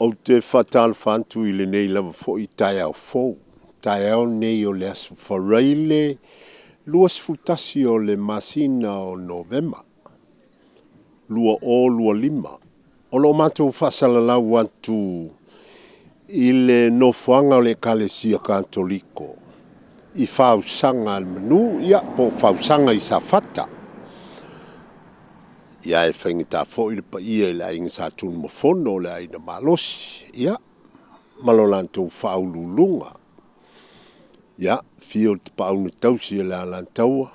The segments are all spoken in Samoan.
Ou te faatalofa atu i lenei lava foi taeao fou, taeao lenei o le Aso Faraile 21 o le masina o Novema 2025. O lo o matou faasalalau atu i le nofoaga o le Ekalesia Katoliko i Fausaga a le Manu, ia po o Fausaga i Safata. Ia e faigata foi le paia i le Aiga Sa Tunumafono o le Aiga Malosi, ia ma lo latou faauluuluga. Ia, afio le Tapaau na Tausi e le Alataua,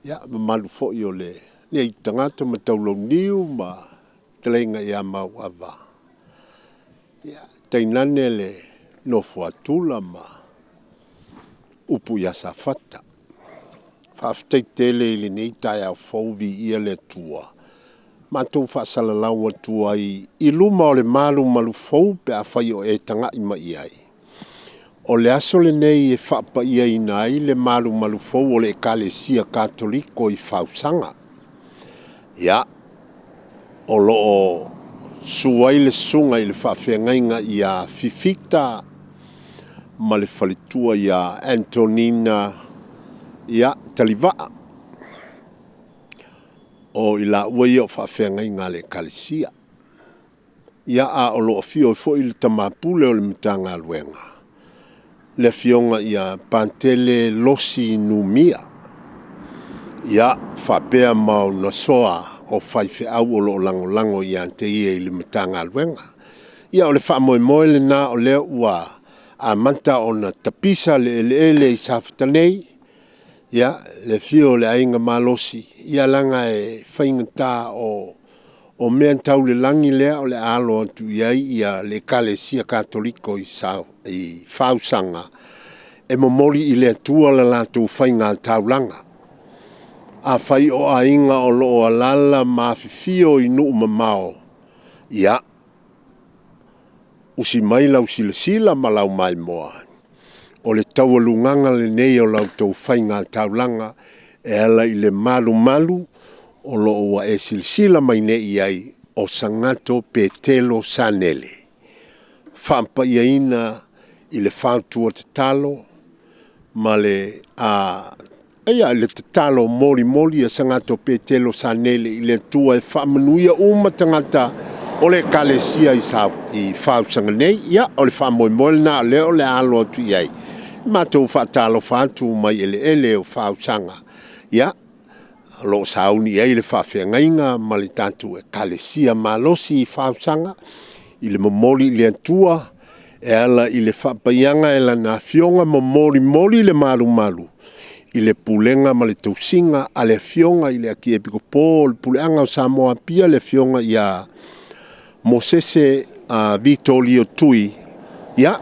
ia mamalu foi o le Aitutagata ma Taulauniu ma Fetalaiga ia Mauava, ia tainane le nofo a Tula ma upu ia Safata. Faafetai tele i lenei taeao fou, viia le Atua. Matou faasalalau atu ai i luma o le malumalu fou pe afai o e tagai mai i ai. O le aso lenei e faapaiaina ai le malumalu fou o le Ekalesia Katoliko i Fausaga. Ia, o lo o susu ai le susuga i le faafeagaiga ia Fifita ma le faletua ia Antonina ia Talivaa. O i laua ia o faafeagaiga a le Ekalesia. Ia, a o lo o afio ai foi le tama pule o le Matagaluega, le afioga ia Patele Losi Numia, ia, faapea ma ona soa o faifeau o lo o lagolago ia te ia i le Matagaluega. Ia, o le faamoemoe lena o lea ua amata ona tapisa le eleele i Safata nei, ia, le afio o le Aiga Malosi, ia leaga e faigata o mea tau le lagi lea o le a alo atu i ai le Ekalesia Katoliko i Fausaga e momoli i le Atua le latou faigataulaga. Afai o aiga o lo o alaala ma afifio i nuu mamao, ia, usi mai lau silasila ma lau maimoa, o le taualugaga lenei o la outou faigataulaga e ala i le malumalu o lo o ua e silasila mai nei i ai, o Sagatto Petelo Sanele, faapaiaina i le fautua tatalo ma le tatalo molimoli a Sagatto Petelo Sanele i le Atua e faamanuia uma tagata o le Ekalesia i Fausaga nei. Ia, o le faamoemoe lena o lea o le a alo atu i ai. Matou faatalofa atu mai eleele o Fausaga, ia, o lo o sauni i ai le faafeagaiga ma le tatou Ekalesia malosi i Fausaga i le momoli i le Atua e ala i le faapaiaga e Lana Afioga ma molimoli le malumalu i le pulega ma le tausiga a le Afioga i le Akiepikopo o le Puleaga o Samoa Apia, le Afioga ia Mosese Vitolio Tui, ia,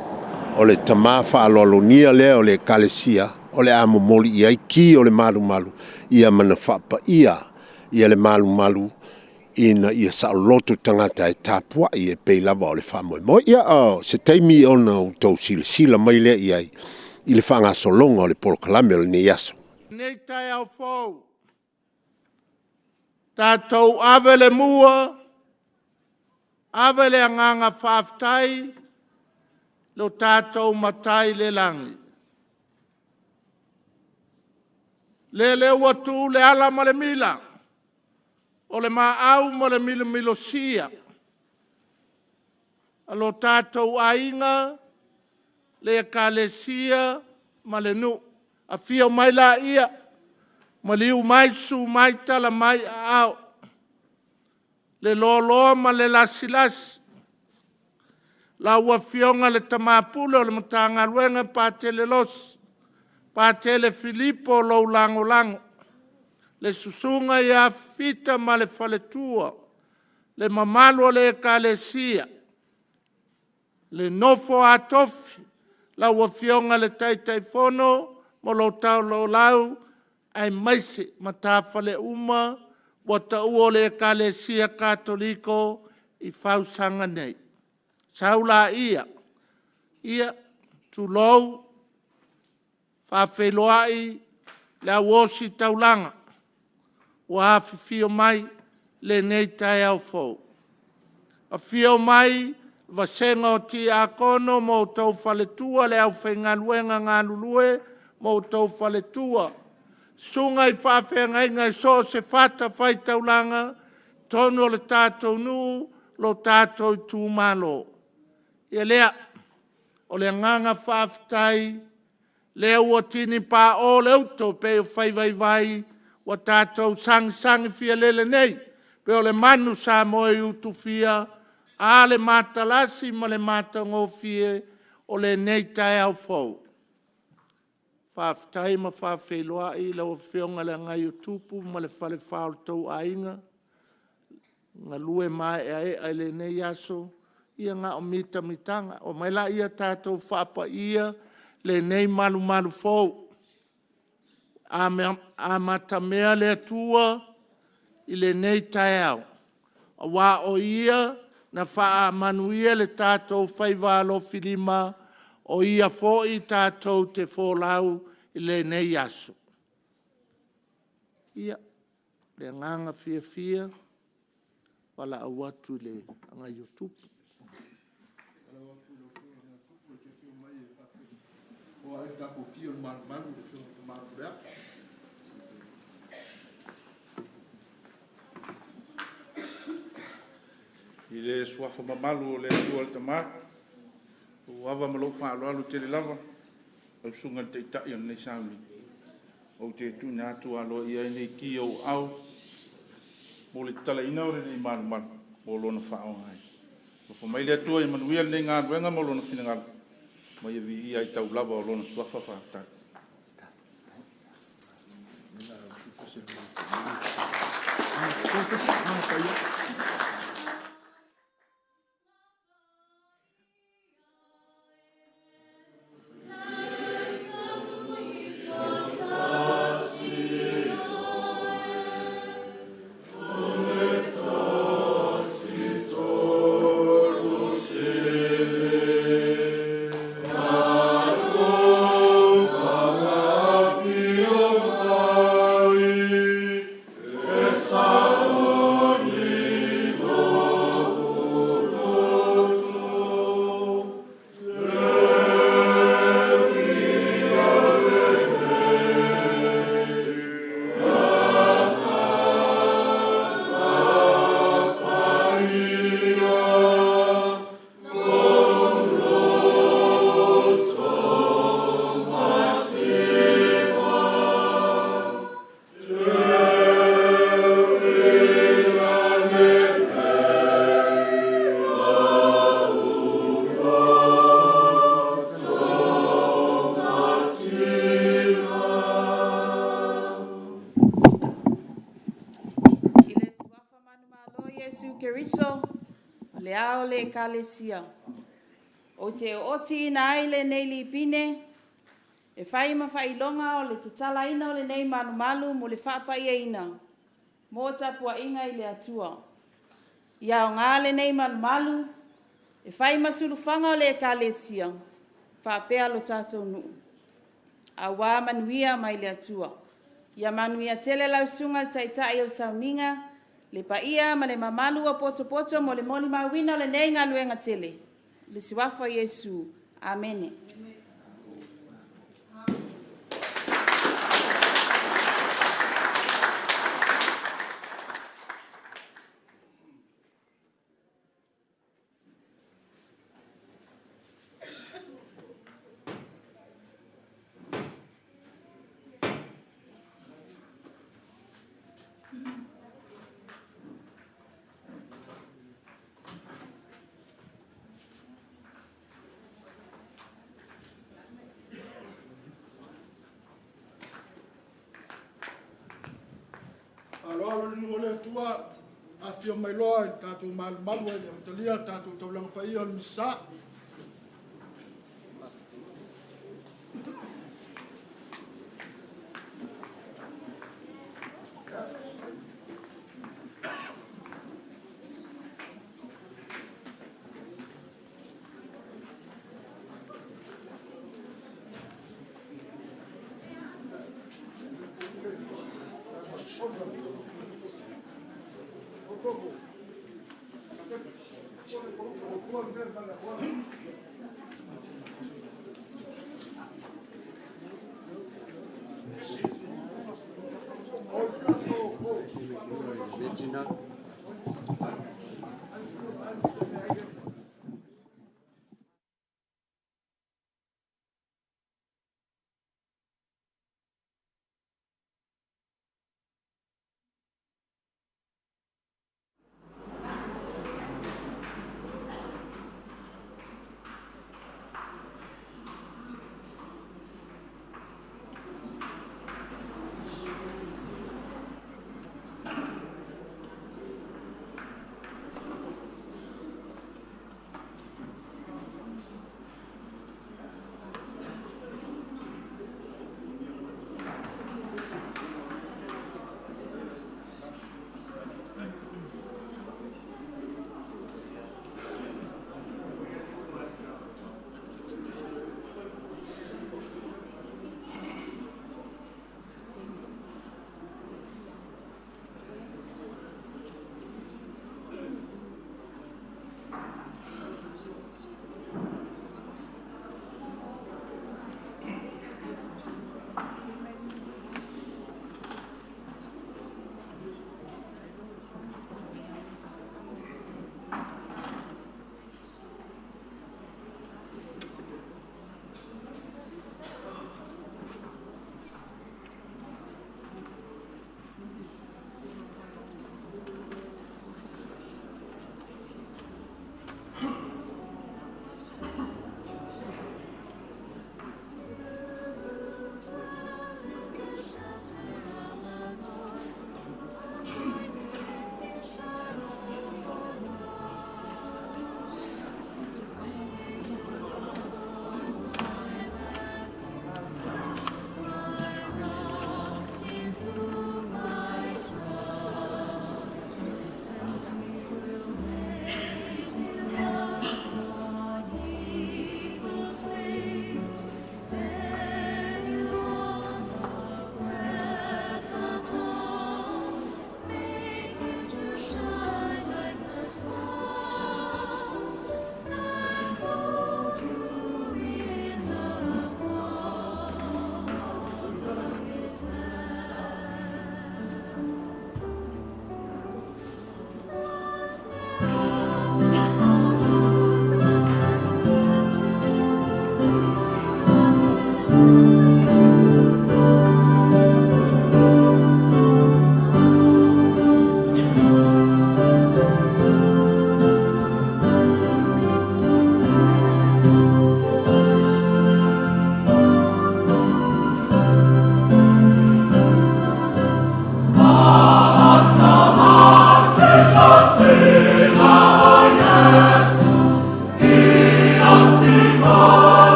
o le tama faaaloalogia lea o le Ekalesia o le a momoli i ai ki o le malumalu, ia ma na faapaia le malumalu ina ia saoloto tagata e tapuai e pei lava o le faamoemoe. Ia, o se taimi ona outou silasila mai lea i ai i le faagasologa o le polokalame o lenei aso. Lenei taeao fou, tatou ave le mua, ave le agaga faafetai i lo tatou Matai i le lagi. Lele ua tu le ala ma le mila, o le maau ma le milomilosia a lo tatou aiga, le Ekalesia ma le nuu. Afio mai laia, maliu mai, susu mai, tala mai aao, le loaloa ma le lasilasi, lau Afioga i le Tama Pule o le Matagaluega Patele Losi, Patele Filipo lou lagolago, le susuga ia Fifita ma le faletua, le mamalu o le Ekalesia, le nofo a tofi, lau Afioga i le Taitaifono ma lou toalaau aemaise matafale uma ua taua o le Ekalesia Katoliko i Fausaga nei. Sau laia, ia, tulou, faafeiloai le au ositaulaga ua afifio mai lenei taeao fou. Afio mai vasega o Tiakono ma outou faletua, le aufaigaluega galulue ma outou faletua, susuga i faafeagaiga i so o se fatafaitaulaga i totonu o le tatou nuu, lo tatou itumalo. Ia lea, o le agaga faafetai lea ua tinipao le uto pei o faiva ivai ua tatou sagisagi fialele nei pei o le manu Samoa i Utufia. A le matalasi ma le matagofie o lenei taeao fou. Faafetai ma faafeiloai lau Afioga i le Agaiotupu ma le Falefa o le tou Aiga, galue maeaea i lenei aso, ia na o mitamitaga. Omai laia tatou faapaia lenei malumalu fou. Amatamea le Atua i lenei taeao, aua o Ia na faamanuia le tatou faiva alofilima, o Ia foi tatou te folau i lenei aso. Ia, o le agaga fiafia e valaau atu i le Agaiotupu. I le suafa mamalu o le Atua le Tama, lou ava ma lou faaaloalo tele lava lau Susuga i le Taitai o lenei sauniga, ou te tuuina atu aloaia ai nei ki i ou aao mo le tatalaina o lenei malumalu mo Lona faaaogaina. Alofa mai le Atua ia manuia lenei galuega mo Lona finagalo ma ia viia ai taulava o Lona suafa. Faafetai. I le suafa manumalo o Iesu Keriso o le Ao o le Ekalesia, ou te ootiina ai lenei lipine e fai ma faailoga o le tatalaina o lenei malumalu mo le faapaiaina mo tapuaiga i le Atua. Ia aoga lenei malumalu e fai ma sulufaga o le Ekalesia faapea lo tatou nuu, aua manuia mai le Atua. Ia manuia tele lau susuga i le Taitai o le Sauniga, le paia ma le mamalu ua potopoto mo le molimauina o lenei galuega tele. I le suafa o Iesu. Amene. Faaaloalo i le nuu o le Atua, afifio mai loa i le tatou malumalu ai le amatalia le tatou taulaga paia o le Misa.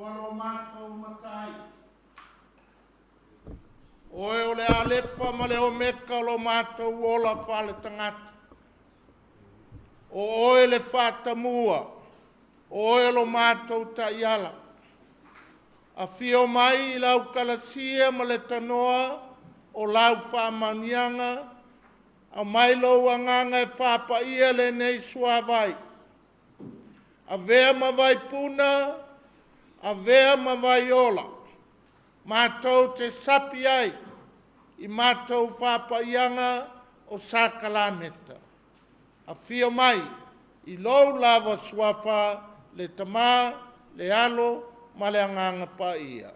Atua lo matou Matai, Oe o le Alefa ma le Omeka o lo matou ola faale-tagata. O Oe le Faatamua, o Oe lo matou Taiala. Afio mai i lau galasia ma le tanoa o lau faamanuiaga, aumai lou agaga e faapaia lenei suavai. Avea ma vaipuna, avea ma vaiola, matou te sapi ai i matou faapaiaga o sakalameta. Afio mai i lou lava Suafa, le Tama, le Alo ma le Agaga Paia.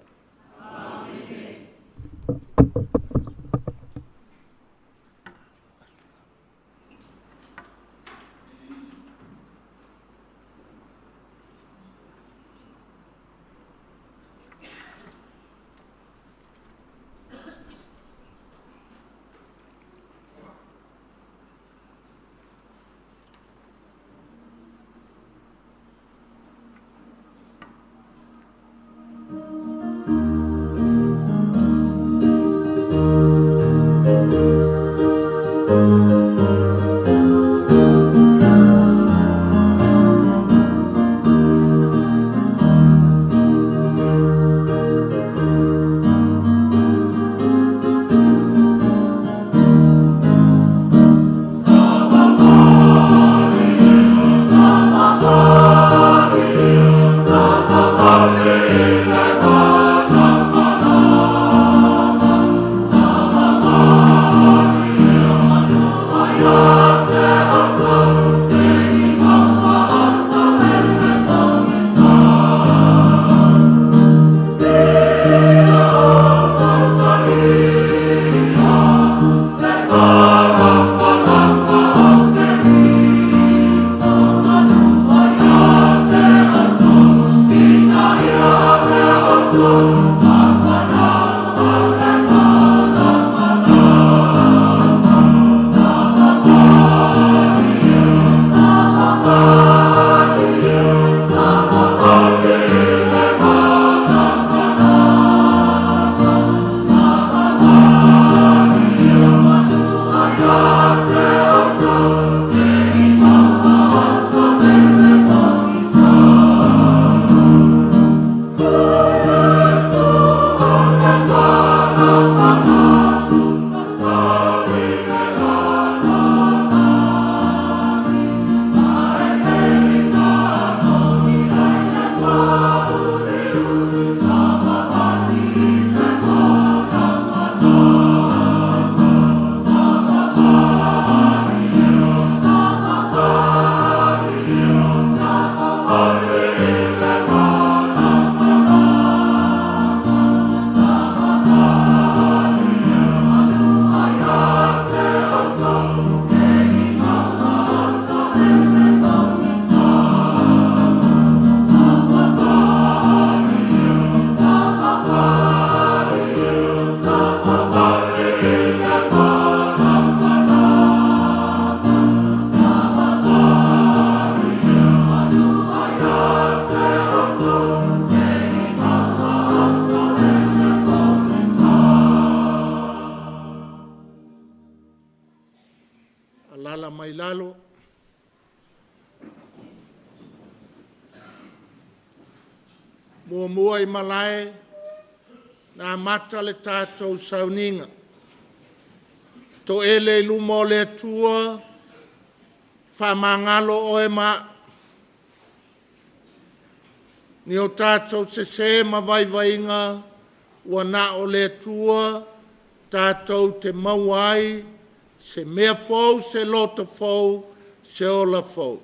Alala mai lalo. Muamua i malae na amata le tatou sauniga. Toele i luma o le Atua, faamagalo oe ma au. Ni o tatou sese ma vaivaiga ua na o le Atua tatou te maua ai se mea fou, se loto fou, se ola fou.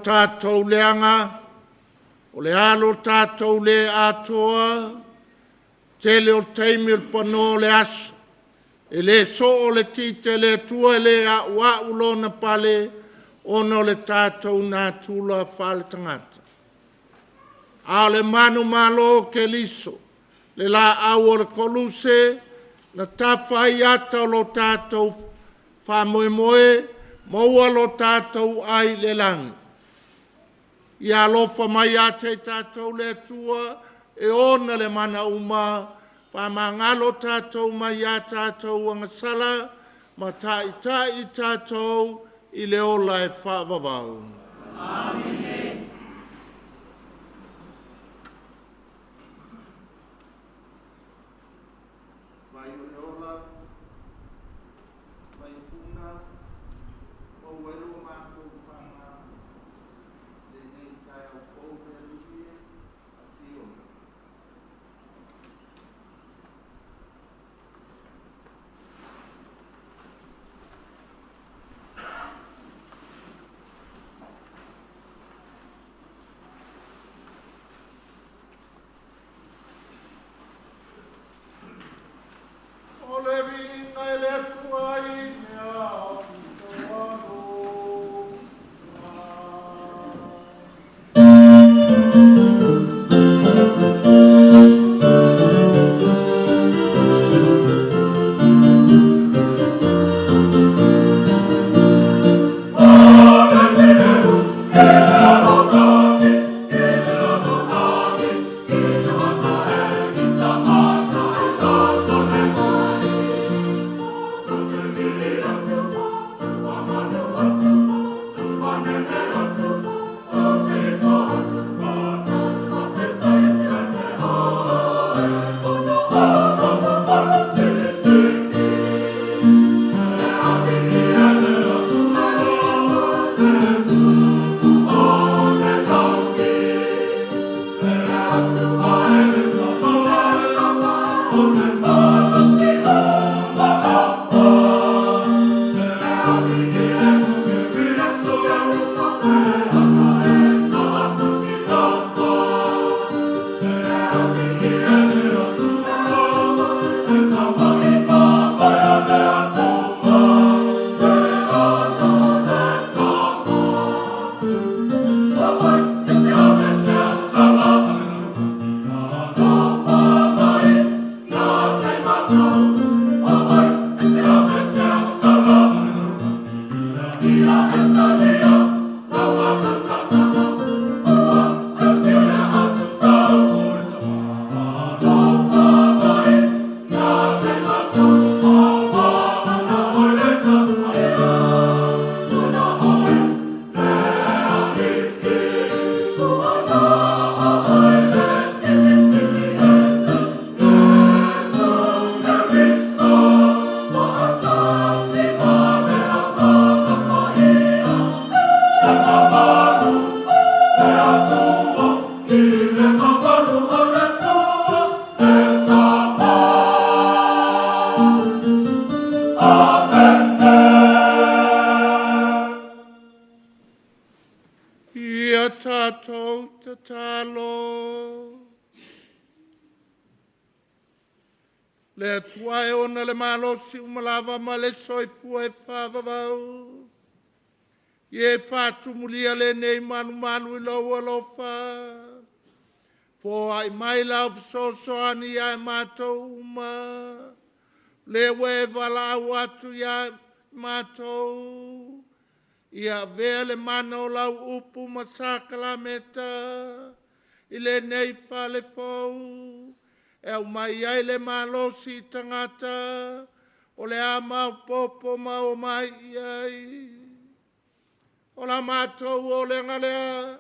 tatou leaga, o le a lo tatou le atoa, tele o taimi o le panoa o le aso, e le soo le tite a le Atua e le auau lona pale ona o le tatou natura faaletagata. A o le manumalo o Keriso, le laau o le koluse na tafa ai ata o lo tatou faamoemoe, maua lo tatou ai i le lagi. Ia alofa mai ia te i tatou le Atua e ona le mana uma, faamagalo tatou mai a tatou agasala ma taitai i tatou i le ola e faavavau. Vai o le ola, vai o puna, maua ai lo matou faamagalo i lenei taeao fou le Alii e. Afio mai. O le viiga i le Atua i mea aupito alofa. Ia tatou tatalo. Le Atua e ona le malosi uma lava ma le soifua e faavavau, ia e faatumulia lenei malumalu i lou alofa, foai mai lau fesoasoani ia i matou uma, lea ua e valaau atu ia i matou, ia avea le mana o lau upu ma sakalameta i lenei fale fou, e aumai ai le malosi i tagata o le a maopoopo ma omai i ai. O la matou olega lea,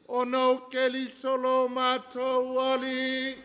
ona o Keriso lo matou Alii.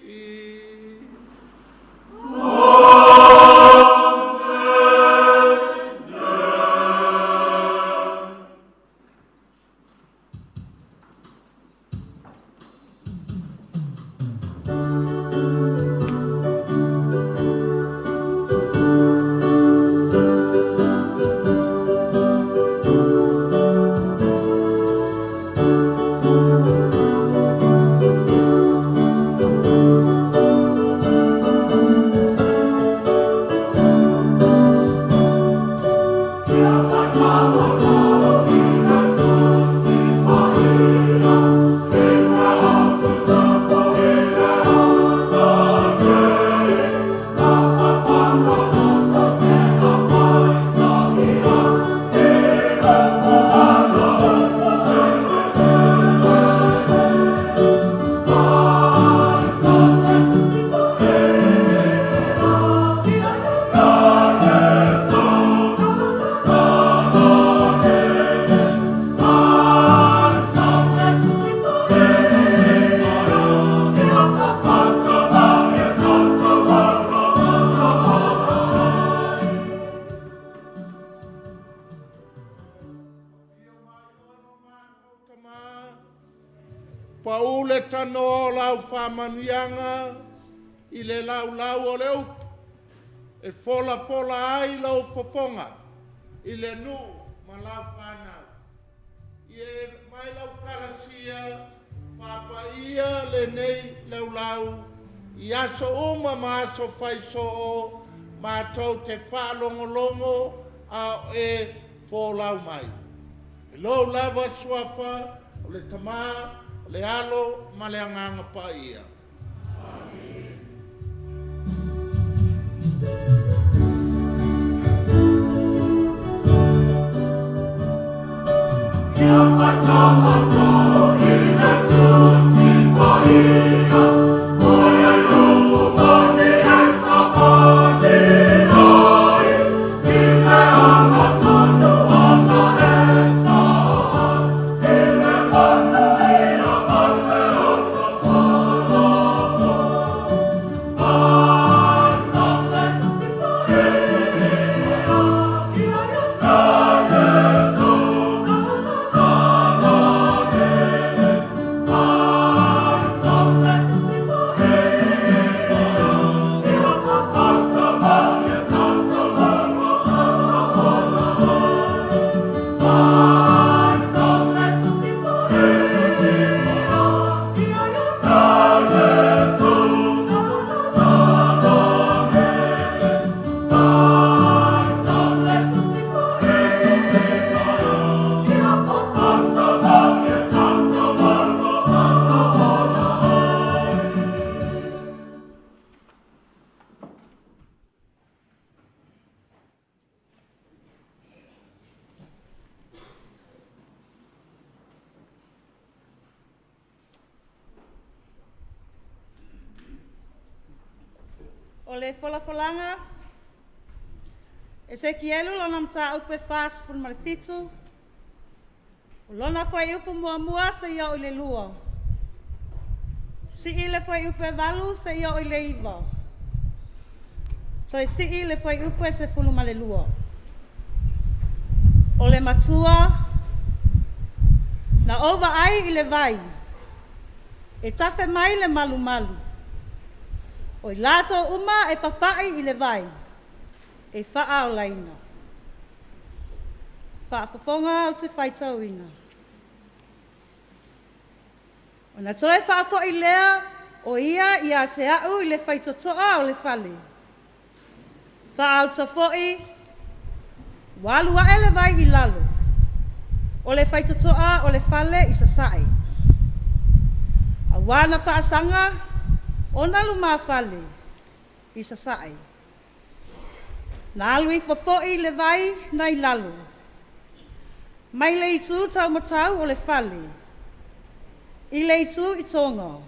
Fo lau faamanuiaga i le laulau o le upu e folafola ai lou fofoga i le nuu ma lau fanau. Ia e mai lau kalasia faapaia lenei laulau i aso uma ma aso faisoo matou te faalogologo a o e folau mai. I lou lava suafa o le Tama, o le Alo ma le Agaga Paia. O le folafolaga, Esekielu lona mataupu e 47, o lona fuaiupu muamua seia oo i le 2. Sii le fuaiupu e 8 seia oo i le 9. Toe sii le fuaiupu e 12. O le matua, na ou vaai i le vai, e tafe mai le malumalu. O i latou uma e papai i le vai, e faaolaina. Faafofoga ou te faitauina. Ona toe faafoi lea o ia ia te au i le faitotoa o le fale. Faauta foi, ua alu ae le vai i lalo, o le faitotoa o le fale i sasae. Auā na faasaga ona lumafale i sasae. Na alu ifo foi le vai nai lalo, mai le itu taumatau o le fale, i le itu i toga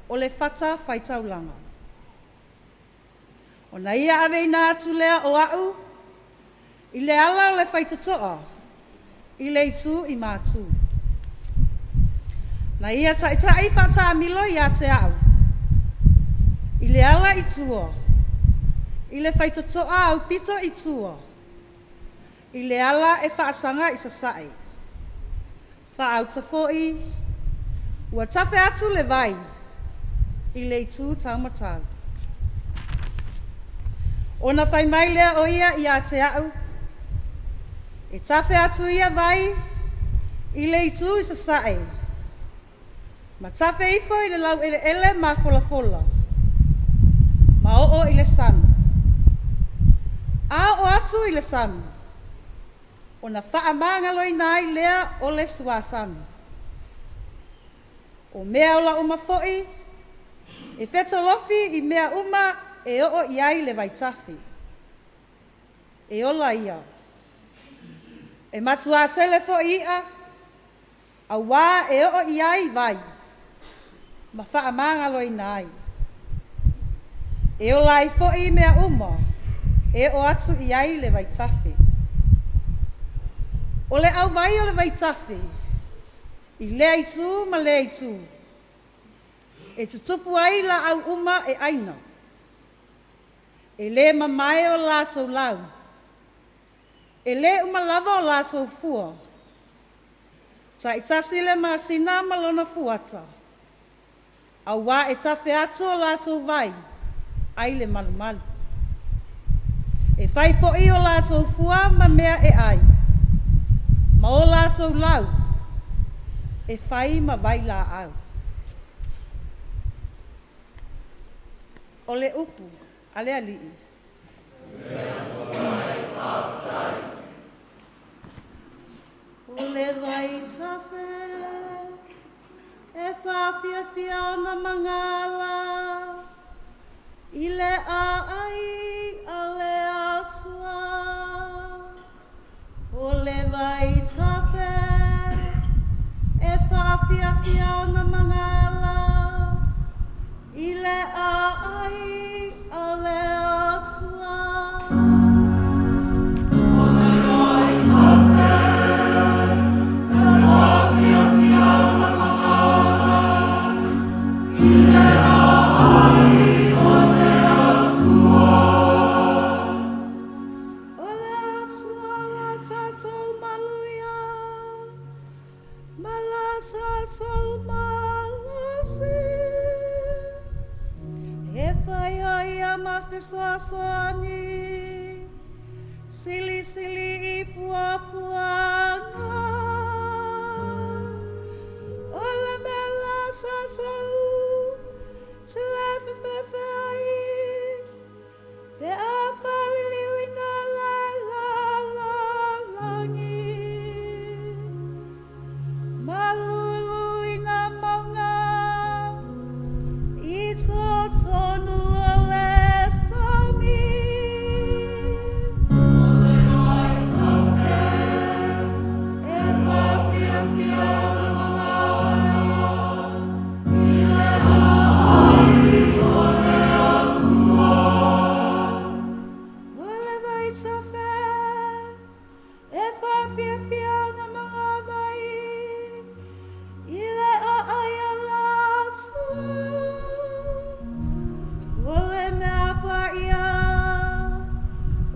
o le fata faitaulaga. Ona ia aveina atu lea o au i le ala o le faitotoa i le itu i matu. Na ia taitai faataamilo ia te au i le ala i tua, i le faitotoa aupito i tua, i le ala e faasaga i sasae. Faauta foi, ua tafe atu le vai i le itu taumatau. Ona fai mai lea o ia ia te au, e tafe atu ia vai i le itu i sasae, ma tafe ifo i le laueleele mafolafola, ma oo i le sami. A oo atu i le sami, ona faamagaloina ai lea o le suasami. O mea ola uma foi, e fetolofi i mea uma e oo i ai le vaitafe. E ola ia. E matuā tele foi i'a, auā e oo i ai vai, ma faamagaloina ai. E ola ai foi mea uma e oo atu i ai le vaitafe. O le auvai o le vaitafe, i lea itu ma lea itu, e tutupu ai laau uma e aina. E le mamae o latou lau, e le uma lava o latou fua. Taitasi le masina ma lona fuata. Auā e tafe atu o latou vai ai le malumalu. E fai foi o latou fua ma mea e ai, ma o latou lau e fai ma vailaau. O le upu a le Alii. O le vai tafe e whaafiafia ona mangala i le aai a le Atua. O le vai tafe e whaafiafia ona mangala i le aai a le Atua. O le vai tafe e whaafiafia ona mangala i le aai a le Atua. O le Atua la tatou maluia, ma la tatou malosi. E fai o ia ma fesoasoani, silisili i puapuaga. O le mea la tatou te le fefefe ai, pe a faliliuina le lalolagi. Maluluina mauga i totonu o le sami. O le vai tafe e whaafiafia ona mangala i le aai o le Atua. O le vai tafe e whaafiafia ona mangala i le aai o le Atua. O le mea paia,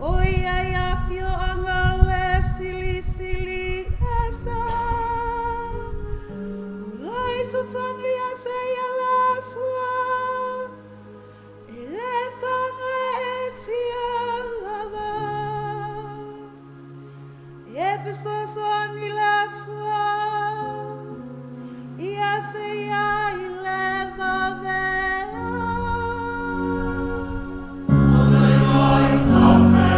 o ia i afioaga o le Silisili Ese. Ua i totonu ia te ia le Atua, e le whangaetia lava. E fesoasoani le Atua, ia te ia i le vavea. O le vai tafe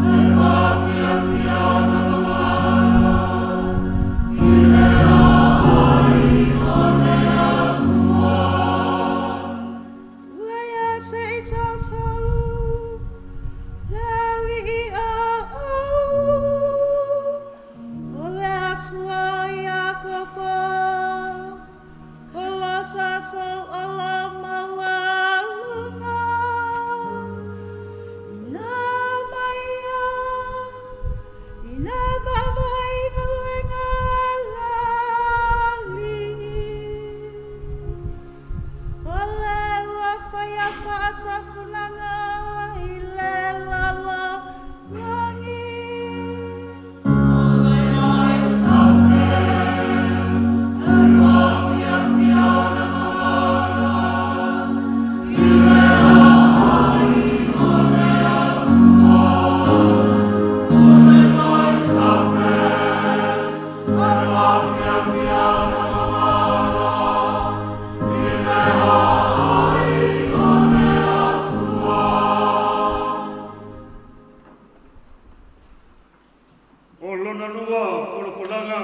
e whaafiafia ona mangala i le aai o le Atua. Ua ia te i tatou, le Alii o o le Atua o Iakopo, o lo tatou ola maualuga. Ina mai ia, ina vaavaai i galuega a le Alii. O le ua faia faatafunaga i le lalolagi. O le vai tafe e whaafiafia ona mangala i le aai o le Atua. O le vai tafe e whaafiafia ona mangala i le aai o le Atua. O lona lua folafolaga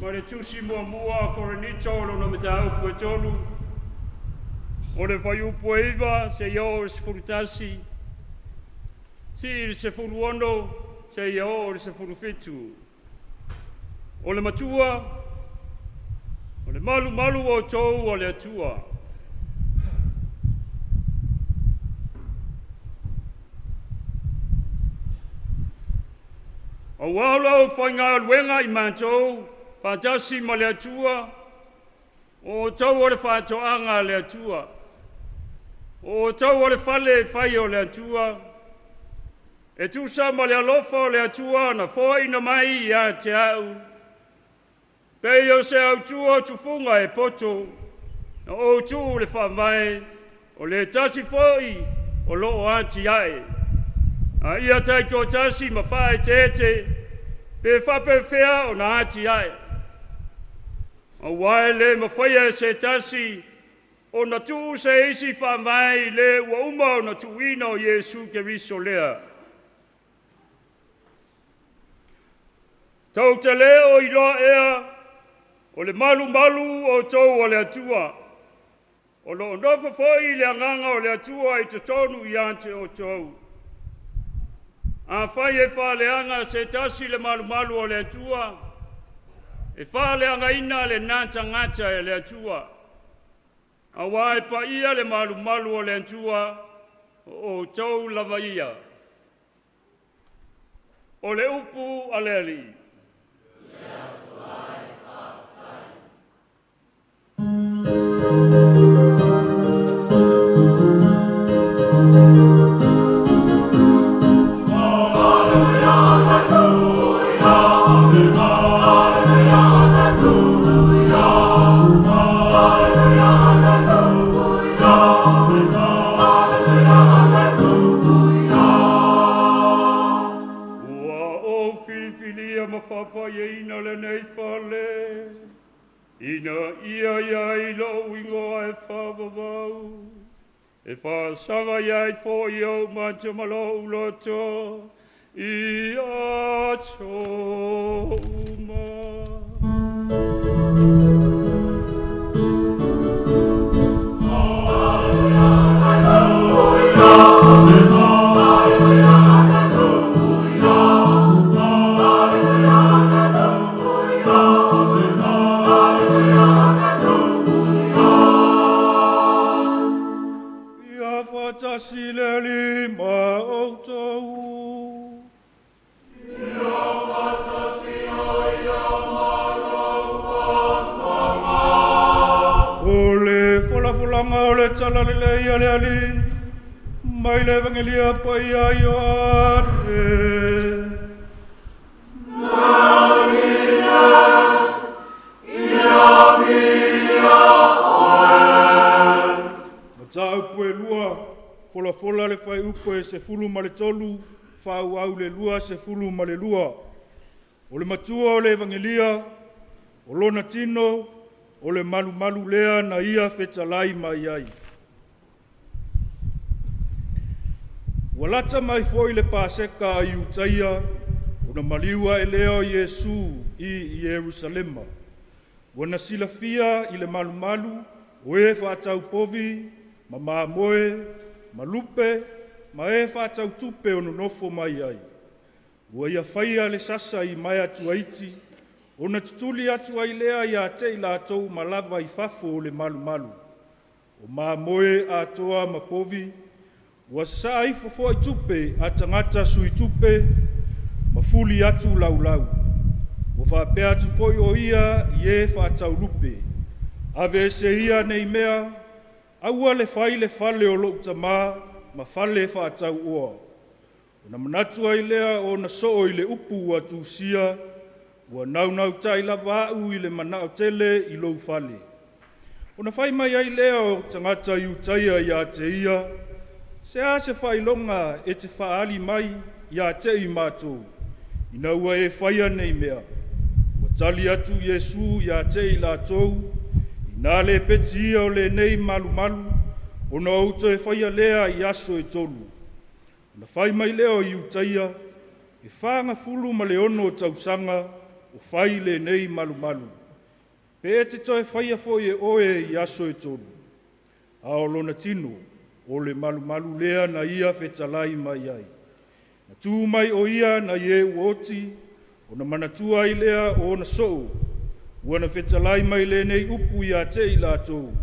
ma le tusi muamua a Korinito lona mataupu e 3 o le fuaiupu e 9 seia oo i le 11 sii le 16 seia oo i le 17. O le matua, o le malumalu o outou o le Atua. Auā lau faigaluega i matou, faatasi ma le Atua, o outou o le faatoaga a le Atua. O outou o le fale e fai o le Atua, e tusa ma le alofa o le Atua na foaina mai ia te au. Pei o se autua o tufuga e poto, na ou tuu le faavae, o le tasi foi o loo atiae. A ia taitoatasi ma faaeteete, pe faapefea ona atiae. Aua e le mafaia e se tasi ona tuu se isi faavae i le ua uma ona tuuina o Iesu Keriso lea. Tou te le o iloa ea, o le malumalu outou o le Atua, o lo o nofo foi le Agaga o le Atua i totonu ia te outou. Afai e faaleaga se tasi le malumalu o le Atua, e faaleagaina lena tagata e le Atua, aua e paia le malumalu o le Atua, o outou lava ia. O le upu a le Alii. Ua ou filifilia ma faapaiaina lenei fale, ina ia i ai lou igoa e faavavau, e faasaga i ai foi ou mata ma lou loto i aso uma. Ia faatasi le Alii ma outou. O le folafolaga o le Talalelei a le Alii, mai le Evagelia Paia a Ioane. Mataupu e 2, folafola le fuaiupu e 13, faaauau le 22. O le matua o le Evagelia, o lona tino, o le malumalu lea na ia fetalai mai ai. Ua lata mai foi le Paseka a Iutaia, ona maliu ae lea o Iesu i Ierusalema. Ua na silafia i le malumalu o e faatau povi ma mamoe ma lupe ma e faatau tupe o nonofo mai ai. Ua ia faia le sasa i maea tuaiti, ona tutuli atu ai lea ia te i latou uma lava i fafo o le malumalu, o mamoe atoa ma povi, ua sasaa ifo foi tupe a tagata sui tupe ma fuli atu laulau. Ua faapea atu foi o ia i e faatau lupe, “Aveese ia nei mea, aua le fai le fale o lou Tama ma fale faatauoa.” Ona manatu ai lea o ona soo i le upu ua tusia, “Ua naunautai lava au i le manao tele i lou fale.” Ona fai mai ai lea o tagata Iutaia ia te ia, “Se a se faailoga e te faaali mai ia te i matou, ina ua e faia nei mea?” Ua tali atu Iesu ia te i latou, “Ina lepeti ia o lenei malumalu, ona ou toe faia lea i aso e 3.” Ona fai mai lea o Iutaia, “E 46 tausaga o fai lenei malumalu, pe e te toe faia foi e oe i aso e 3?” A o lona tino, o le malumalu lea na ia fetalai mai ai. Na tu mai o ia nai e ua oti, ona manatua ai lea o ona soo, ua na fetalai mai lenei upu ia te i latou,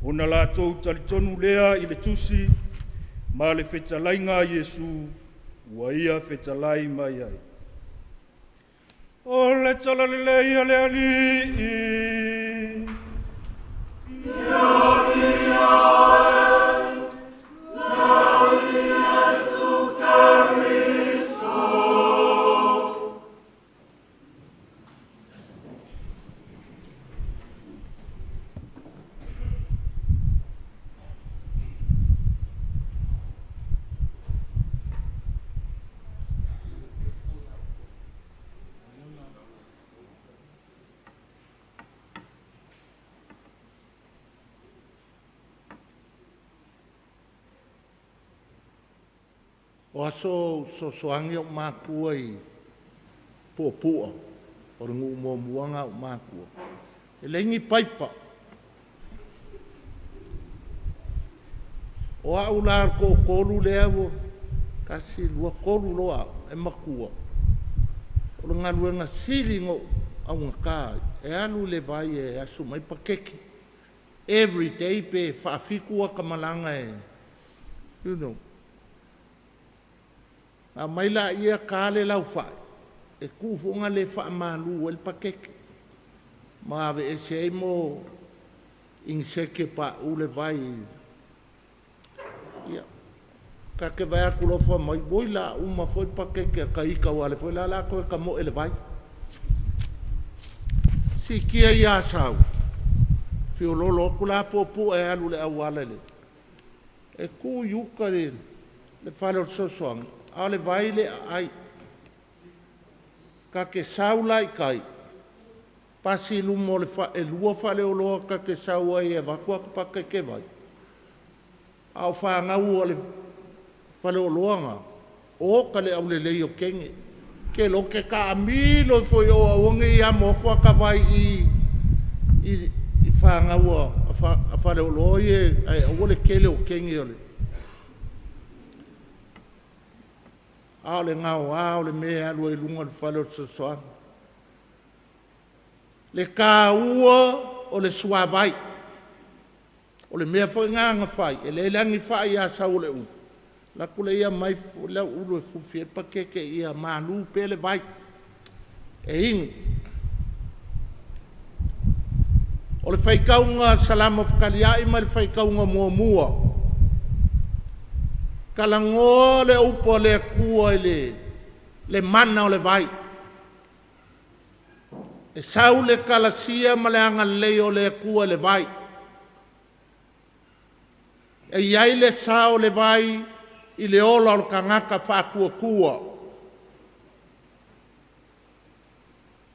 ona latou talitonu lea i le Tusi ma le fetalaiga a Iesu ua ia fetalai mai ai. O le Talalelei a le Alii. O aso o fesoasoani o'u matua i puapua, o le nuu muamua lena o o'u matua, e leai ni paipa. O au la o le toatolu lea ua tasi, lua, tolu loa au e matua. O le galuega sili ona ou augata ai, e alu i le vai e asu mai pakeke. Every day pe faafitu ata malaga e. Na aumai laia ta le laufai e tu foi lea e faamalu ai le pakeke ma aveese ai mo inisete e pauu le vai. Ia, ta te vaai atu loa fai mai, oi o le a uma foi le pakeke a ita aua o lea foi la o le a toe tamoe i le vai. Siitia i Asau, feoloolo atu la puapua e alu i le auala e tu i uta le fale o le fesoasoani, a o le vai le aai. Ta te sau la i tai, pasi i luma o le e lua faleoloa ta te sau ai e avatu ata pakeke vai, a o fanau a le faleoloa lena, oka le aulelei o teine. Ou te iloa ou te taamilo ifo i o aua ne i amo atu ata vai i i i fanau a faleoloa ia ae aua le tele o teine o le… A o le gaoa o le mea e alu ai i luga o le fale o le fesoasoani. Le taua o le suavai. O le mea foi lena na fai, e leai la ni fai i Asau o le ulu, alu atu lea aumai le au ulu e fufi ai le pakeke ia malu pea le vai e inu. O le faitauga a Salamo fetaliai ma le faitauga muamua, talanoa le upu a le Atua i le mana o le vai. E sau le kalasia ma le agalelei o le Atua i le vai. E i ai le sao o le vai i le ola o le tagata faatuatua.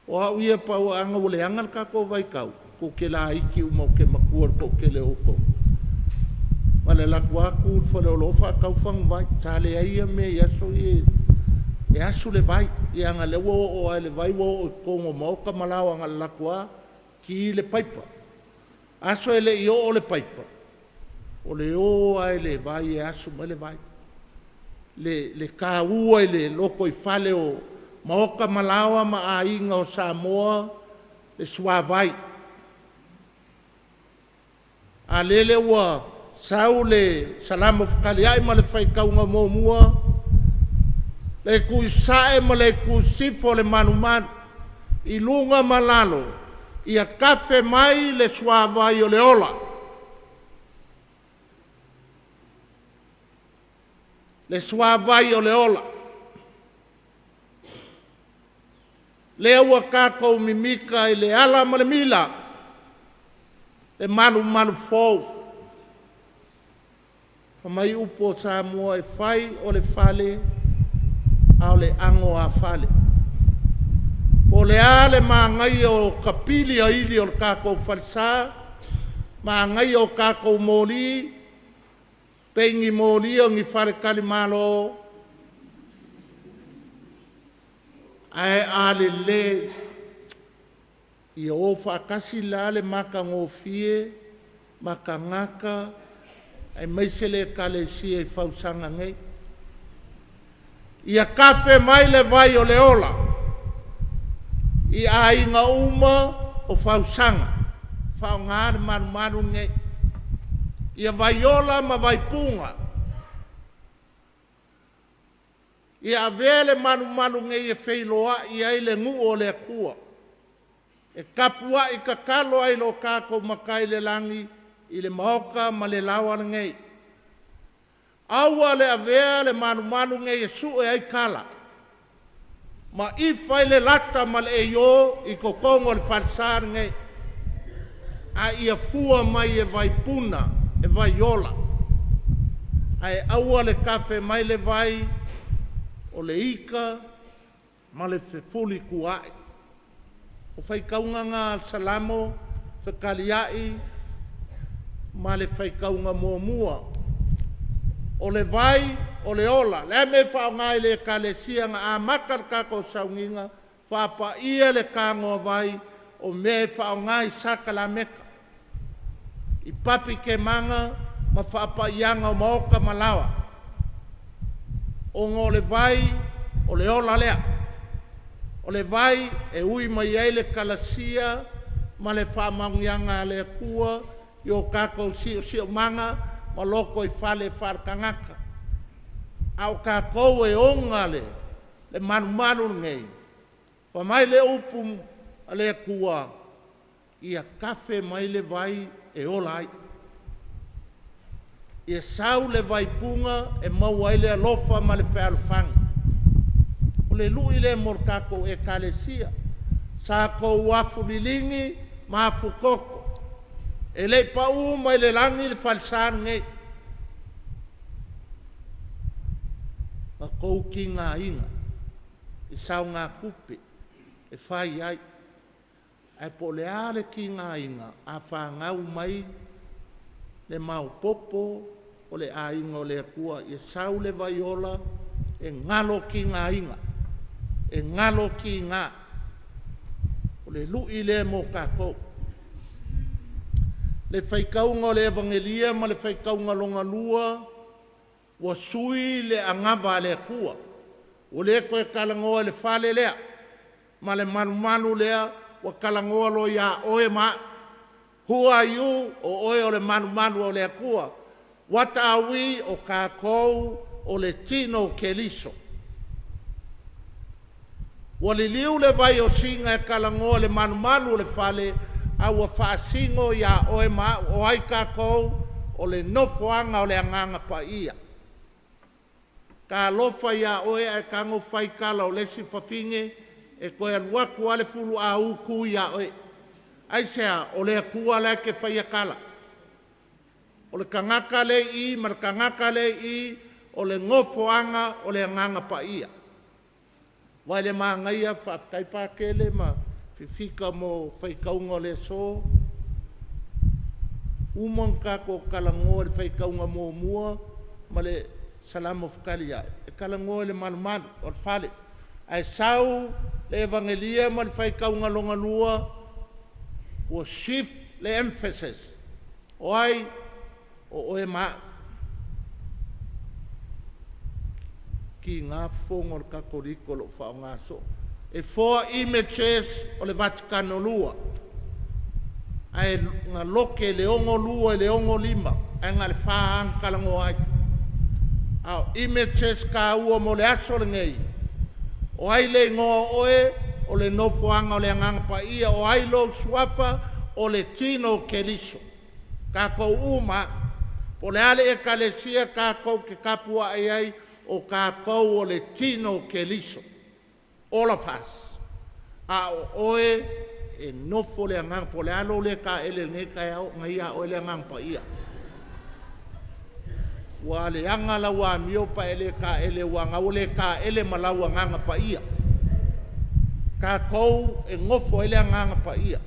O au ia pau lava ua leaga le tatou vaitau, tou te laiti uma ou te matua i le toatele o outou. Na o le alu atu lava tu i le faleoloa faatau faguvai. Sa leai ia mea i aso ia e asu le vai. Ia leaga o lea ua oo lava i le vai ua oo i totonu o maota ma laoa na o le alu atu lava ki le paipa. Aso e le i oo le paipa, o le o lava i le vai e asu mai le vai. Le taua i le lotoifale o maota ma laoa ma aiga o Samoa le suavai. A lele ua sau le Salamo fetaliai ma le faitauga muamua, le itu i sasae ma le itu i sisifo o le malumalu, i luga ma lalo, ia tafe mai le suavai o le ola. Le suavai o le ola. Lea ua tatou mimita i le ala ma le mila, le malumalu fou. Fai mai upu o Samoa, e fai o le fale, a o le ago a fale. Po o le a le manaia o tapili o ili o le tatou falesa, manaia o tatou moli, peini moli o ni faletalimalo, ae a lelei, ia o faatasi la le matagofie ma tagata aemaise le Ekalesia i fausaga nei. Ia tafe mai le vai o le ola i aiga uma o fausaga, faaaoga le malumalu lenei. Ia vaiola ma vaipuna. Ia avea le malumalu nei e feiloai ai le nuu o le Atua, e tapuai tatalo ai lo tatou Matai i le lagi i le maota ma le laoa lenei. Aua le avea le malumalu lenei e sue ai tala ma ifa ai le lata ma le eiô i totonu o le falesa lenei, a ia fua mai e vaipuna, e vaiola, ae aua le tafe mai le vai o le ita ma le fefulituaai. O faitauga na a le Salamo fetaliai ma le faitauga muamua. O le vai o le ola. Le a mea e faaaoga i le Ekalesia na amata le tatou sauniga, faapaia le tanoavai o mea e faaaoga i sakalameta, i papitemaga ma faapaiaga o maota ma laoa, ona o le vai o le ola lea. O le vai e ui mai ai le kalasia ma le faamanuiaga a le Atua i o tatou siosiomaga ma lotoifale faaletagata. A o tatou e ona le malumalu lenei, fai mai le upu a le Atua, ia tafe mai le vai e ola ai. Ia sau le vaipuna e maua ai le alofa ma le fealofani. O le lui lea mo le tatou Ekalesia. Sa tou afu liligi ma afutoto. E le i pau mai le lagi le falesa lenei. Na outou tigaina i saogatupe e fai ai. Ae po o le a le tigaina a fanau mai le maopoopo o le aiga o le Atua, ia sau le vaiola e galo tigaina, e galo tiga. O le lui lea mo tatou. Le faitauga o le Evagelia ma le faitauga lona lua, ua sui le anava a le Atua. Ua le toe talanoa i le fale lea ma le malumalu lea, ua talanoa loa ia oe ma au. Who are you? O oe o le malumalu o le Atua. What are we? O tatou o le tino o Keriso. Ua liliu le vai o Sina e talanoa i le malumalu o le fale, a ua faasino ia oe ma au. O ai tatou? O le nofoaga o le Agaga Paia. Talofa ia oe ae tago fai tala o le isi fafine e toe alu atu lava le fuluau tu ia oe. Aisea? O le Atua la e te faia tala. O le tagata lea e i i ma le tagata lea e i i, o le nofoaga o le Agaga Paia. Aua e le manaia, faafetai Patele ma Fifika mo faitauga o le aso. Uma ona tatou talanoa i le faitauga muamua ma le Salamo fetaliai, e talanoa i le malumalu o le fale, ae sau le Evagelia ma le faitauga lona lua, ua shift le emphasis. O ai? O oe ma au. Tiga fofoga o le Kakolika o lo o faaaoga soo. E four images o le Vatikano II, ae na lote i le 62 i le 65, ae na o le fa lava na talanoa ai. A o images taua mo le aso lenei, o ai le igoa o oe? O le nofoaga o le Agaga Paia. O ai lou suafa? O le tino o Keriso. Tatou uma lava. Po o le a le ekalesia tatou te tapuai ai, o tatou o le tino o Keriso. All of us. A o oe, e nofo le Agaga, po o le a lou le taele i lenei taeao, o lena e ia oe le Agaga Paia. Ua leaga lau amio pe a e le taele aua o lena ua le taele ma lau Agaga Paia. Tatou e nofo ai le Agaga Paia.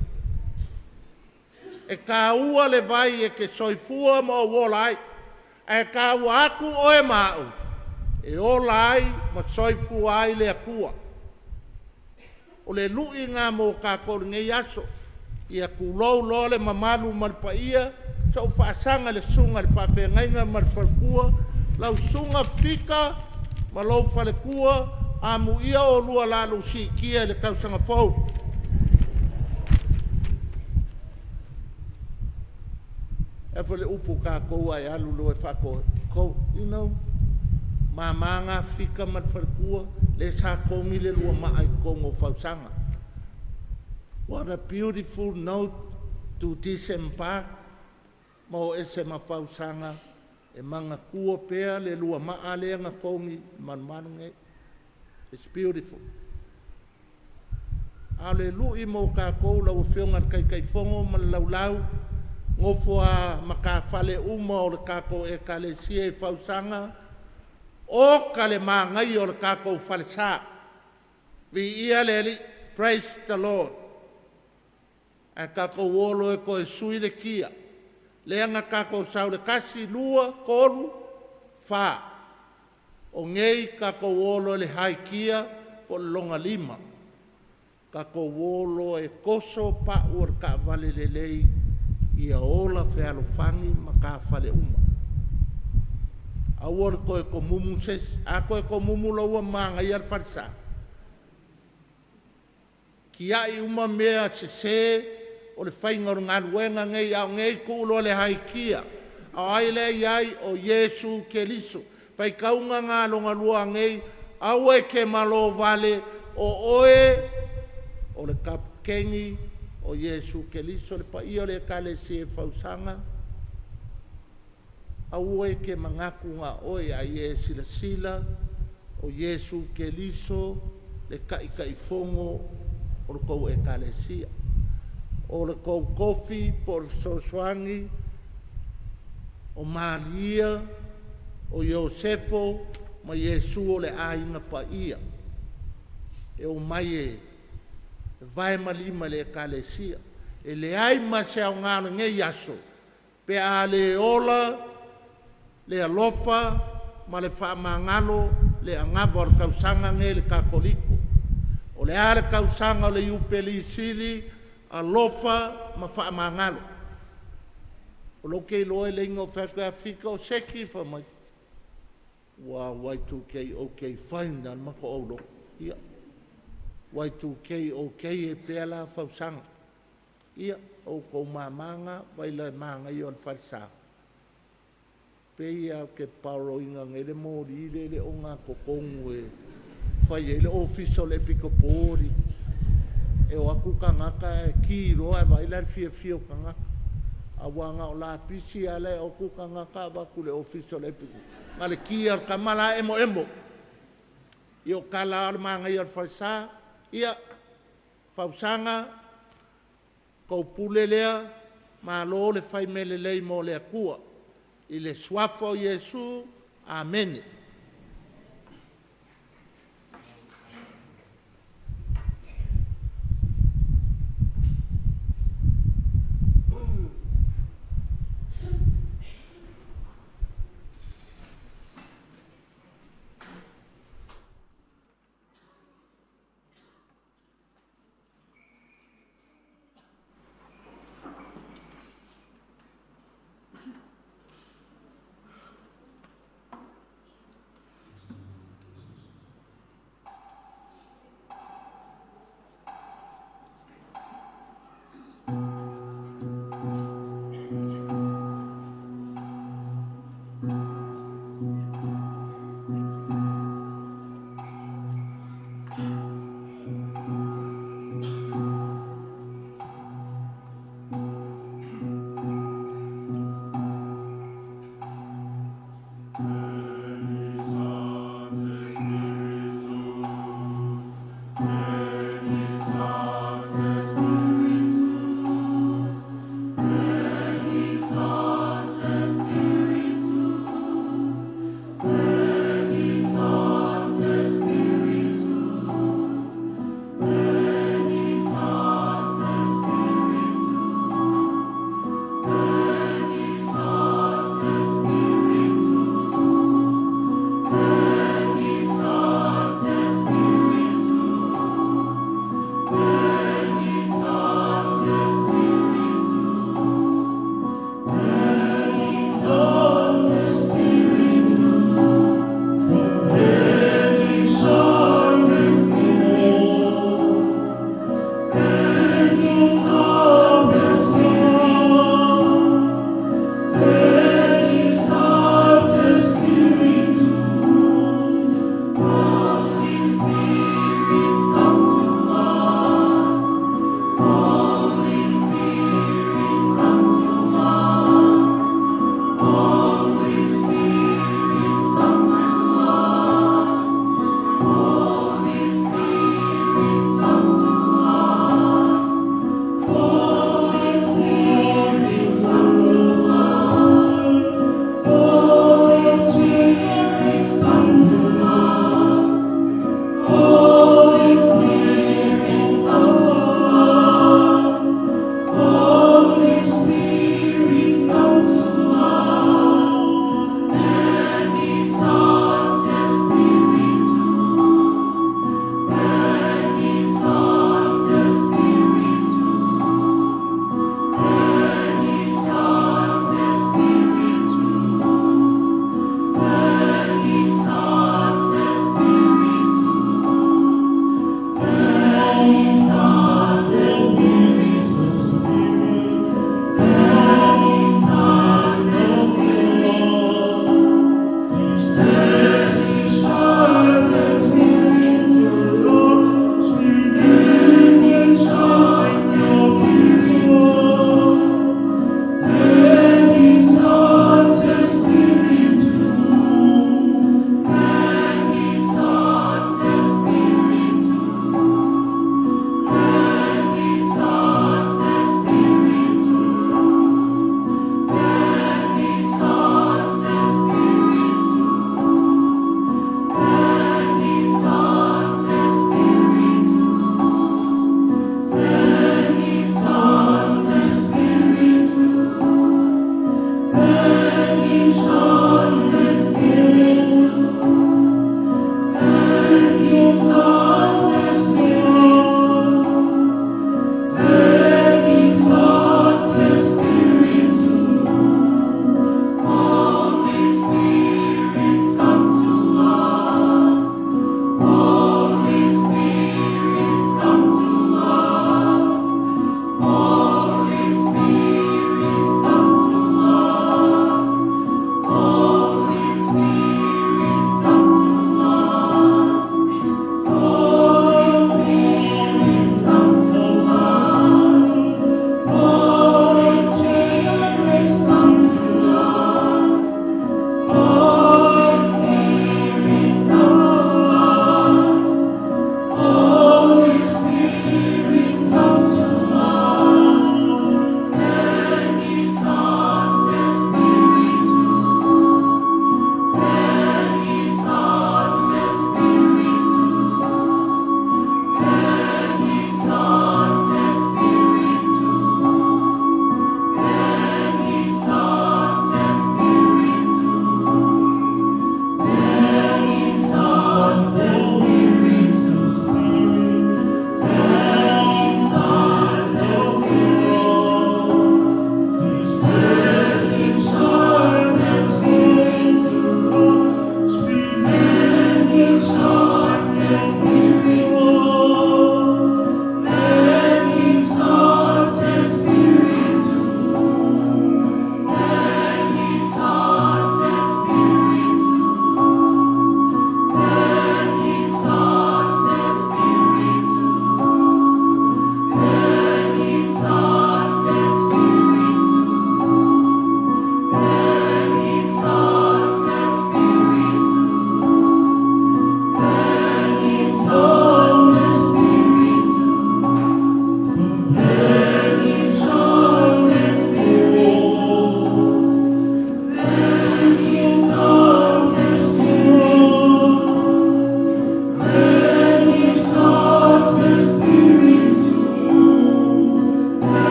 E taua le vai e te soifua ma ou ola ai, ae taua atu oe ma au e ola ai ma soifua ai le Atua. O le lui lena mo tatou i lenei aso. Ia tulou loa le mamalu ma le paia, se i ou faasaga i le susuga i le faafeagaiga ma le faletua, lau susuga Fika ma lou faletua, amuia oulua o le a ou siitia i le tausaga fou. E a foi le upu a tatou ae alu loa e faatoko, you know, mama na Fika ma le faletua, lea sa togi le lua maa i totonu o fausaga. What a beautiful note to disembark ma o ese ma fausaga e manatua pea le lua maa lea na togi i malumalu nei. It's beautiful. A o le lui mo tatou lau Afioga i le Taitaifono ma le Laulau, nofo a matafale uma o le tatou Ekalesia i fausaga, oka le manaia o le tatou falesa. Viia le Alii, praise the Lord. Ae tatou o loa e toe sui le kia. Lea na tatou sau i le 1, 2, 3, Fa, o ngei tatou o loa i le high gear po o le loga lima. Tatou o loa e toso pau o le taavale lelei ia ola fealofani matafale uma. Aua le toe tomumu se isi. A toe tomumu loa ua manaia le falesa. Tiai uma mea sese o le faiga o le galuega nei, a o nei tuu loa le high gear. A o ai lea e i ai? O Iesu Keriso. Faitauga lena lona lua nei, aua e te malo vale, o oe o le kaputeni o Iesu Keriso. Le paia o le Ekalesia i Fausaga, aua e te manatu na o oe, a ia e silasila o Iesu Keriso le Taitaifono o le tou Ekalesia. O le tou tofi po o le fesoasoani o Maria, o Iosefe ma Iesu o le Aiga Paia e omai e vae ma lima i le Ekalesia. E leai ma se aoga o lenei aso pe a le ola le alofa ma le faamagalo le anava o le tausaga lenei i le Katoliko. O le a le tausaga o le Iupeli Sili? Alofa ma faamagalo. O lea ou te iloa e le na ou fai atu e Afifa, o Seki, fai mai, ua Y2K ok, fine lava le matou aulotu. Ia, Y2K ok ai pea la Fausaga. Ia, o outou mama na, vaai la i le manaia o le falesa. Pei lava ou te borrow ina nei le moli lea e le o ogatotonu e fai ai le ofisa o le Epikopo e o atu tagata ae ki loa ae vaai la i le fiafia o tagata. Aua na o lapisi lava la e o atu tagata avatu i le ofisa o le Epikopo, na o le ki lava o le tama la e emoemo. Ia o tala lava o le manaia o le falesa. Ia, Fausaga, tou pule lea, malo le fai mea lelei mo le Atua. I le Suafa o Iesu, amene.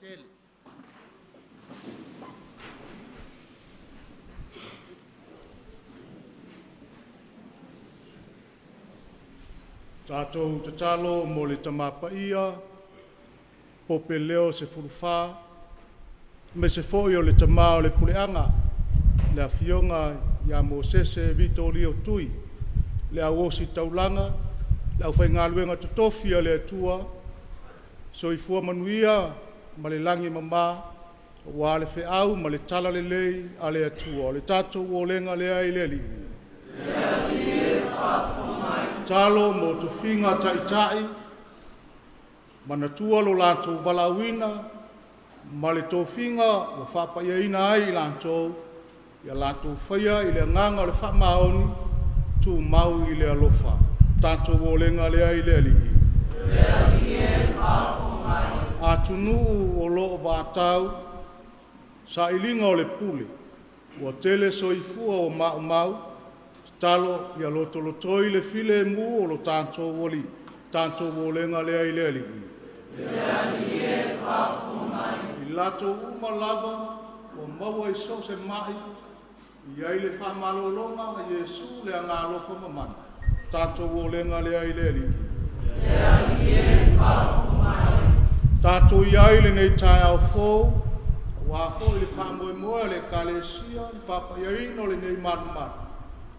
tele. Tatou tatalo mo le tamapaia, Pope Leo 14, aemaise foi o le tama o le puleaga, le afioga ia Mosese Vito Lio Tui, le au ositaulaga, le aufaigaluega totofi a le Atua, soifua manuia ma le lagi e mama, aua le feau ma le talalelei a le Atua. O le tatou olega lea i le Alii. Le Alii e Tatalo mo tofiga taitai, manatua lo latou valaauina ma le tofiga ua faapaiaina ai i latou, ia latou faia i le agaga o le faamaoni, tumau i le alofa. Tatou olega lea i le Alii. Le Alii e Atunuu o lo o vatau sailiga o le pule, ua tele soifua ua maumau, tatalo ia lotolotoi le filemu o lo tatou Alii. Tatou olega lea i le Alii. Le Alii e I latou uma lava ua maua i so o se mai, i ai le faamalologa a Iesu le Agaalofa Mamana. Tatou olega lea i le Alii. Le Alii e Tatou i ai i lenei taeao fou, aua foi le faamoemoe o le Ekalesia, le faapaiaina o lenei malumalu,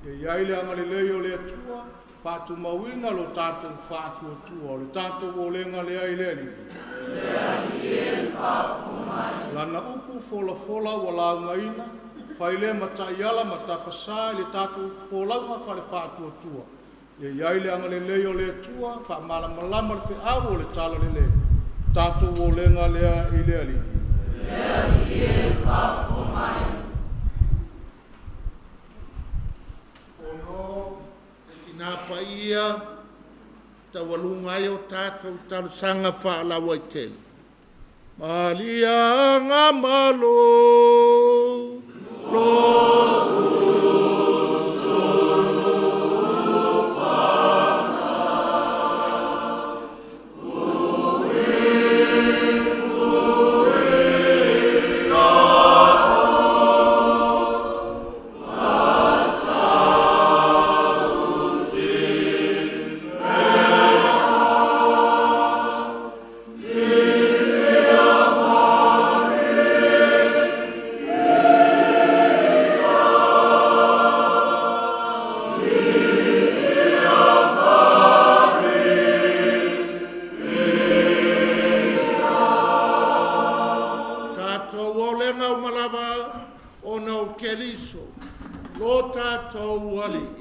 ia i ai le agalelei o le Atua, faatumauina lo tatou faatuatua. O le tatou olega lea i le Alii. Le Alii e Lana upu folafola ua laugaina, fai lea ma taiala ma tapasā i le tatou folauga faale-faatuatua. Ia i ai le agalelei o le Atua, faamalamalama le feau o le talalelei. Tatou olega lea i le Alii. Le Alii e Ono le Tina Paia taualuga ai o tatou talosaga faalauaitele. Maliaga malo lou Tatou olega uma lava ona o Keriso, lo tatou Alii.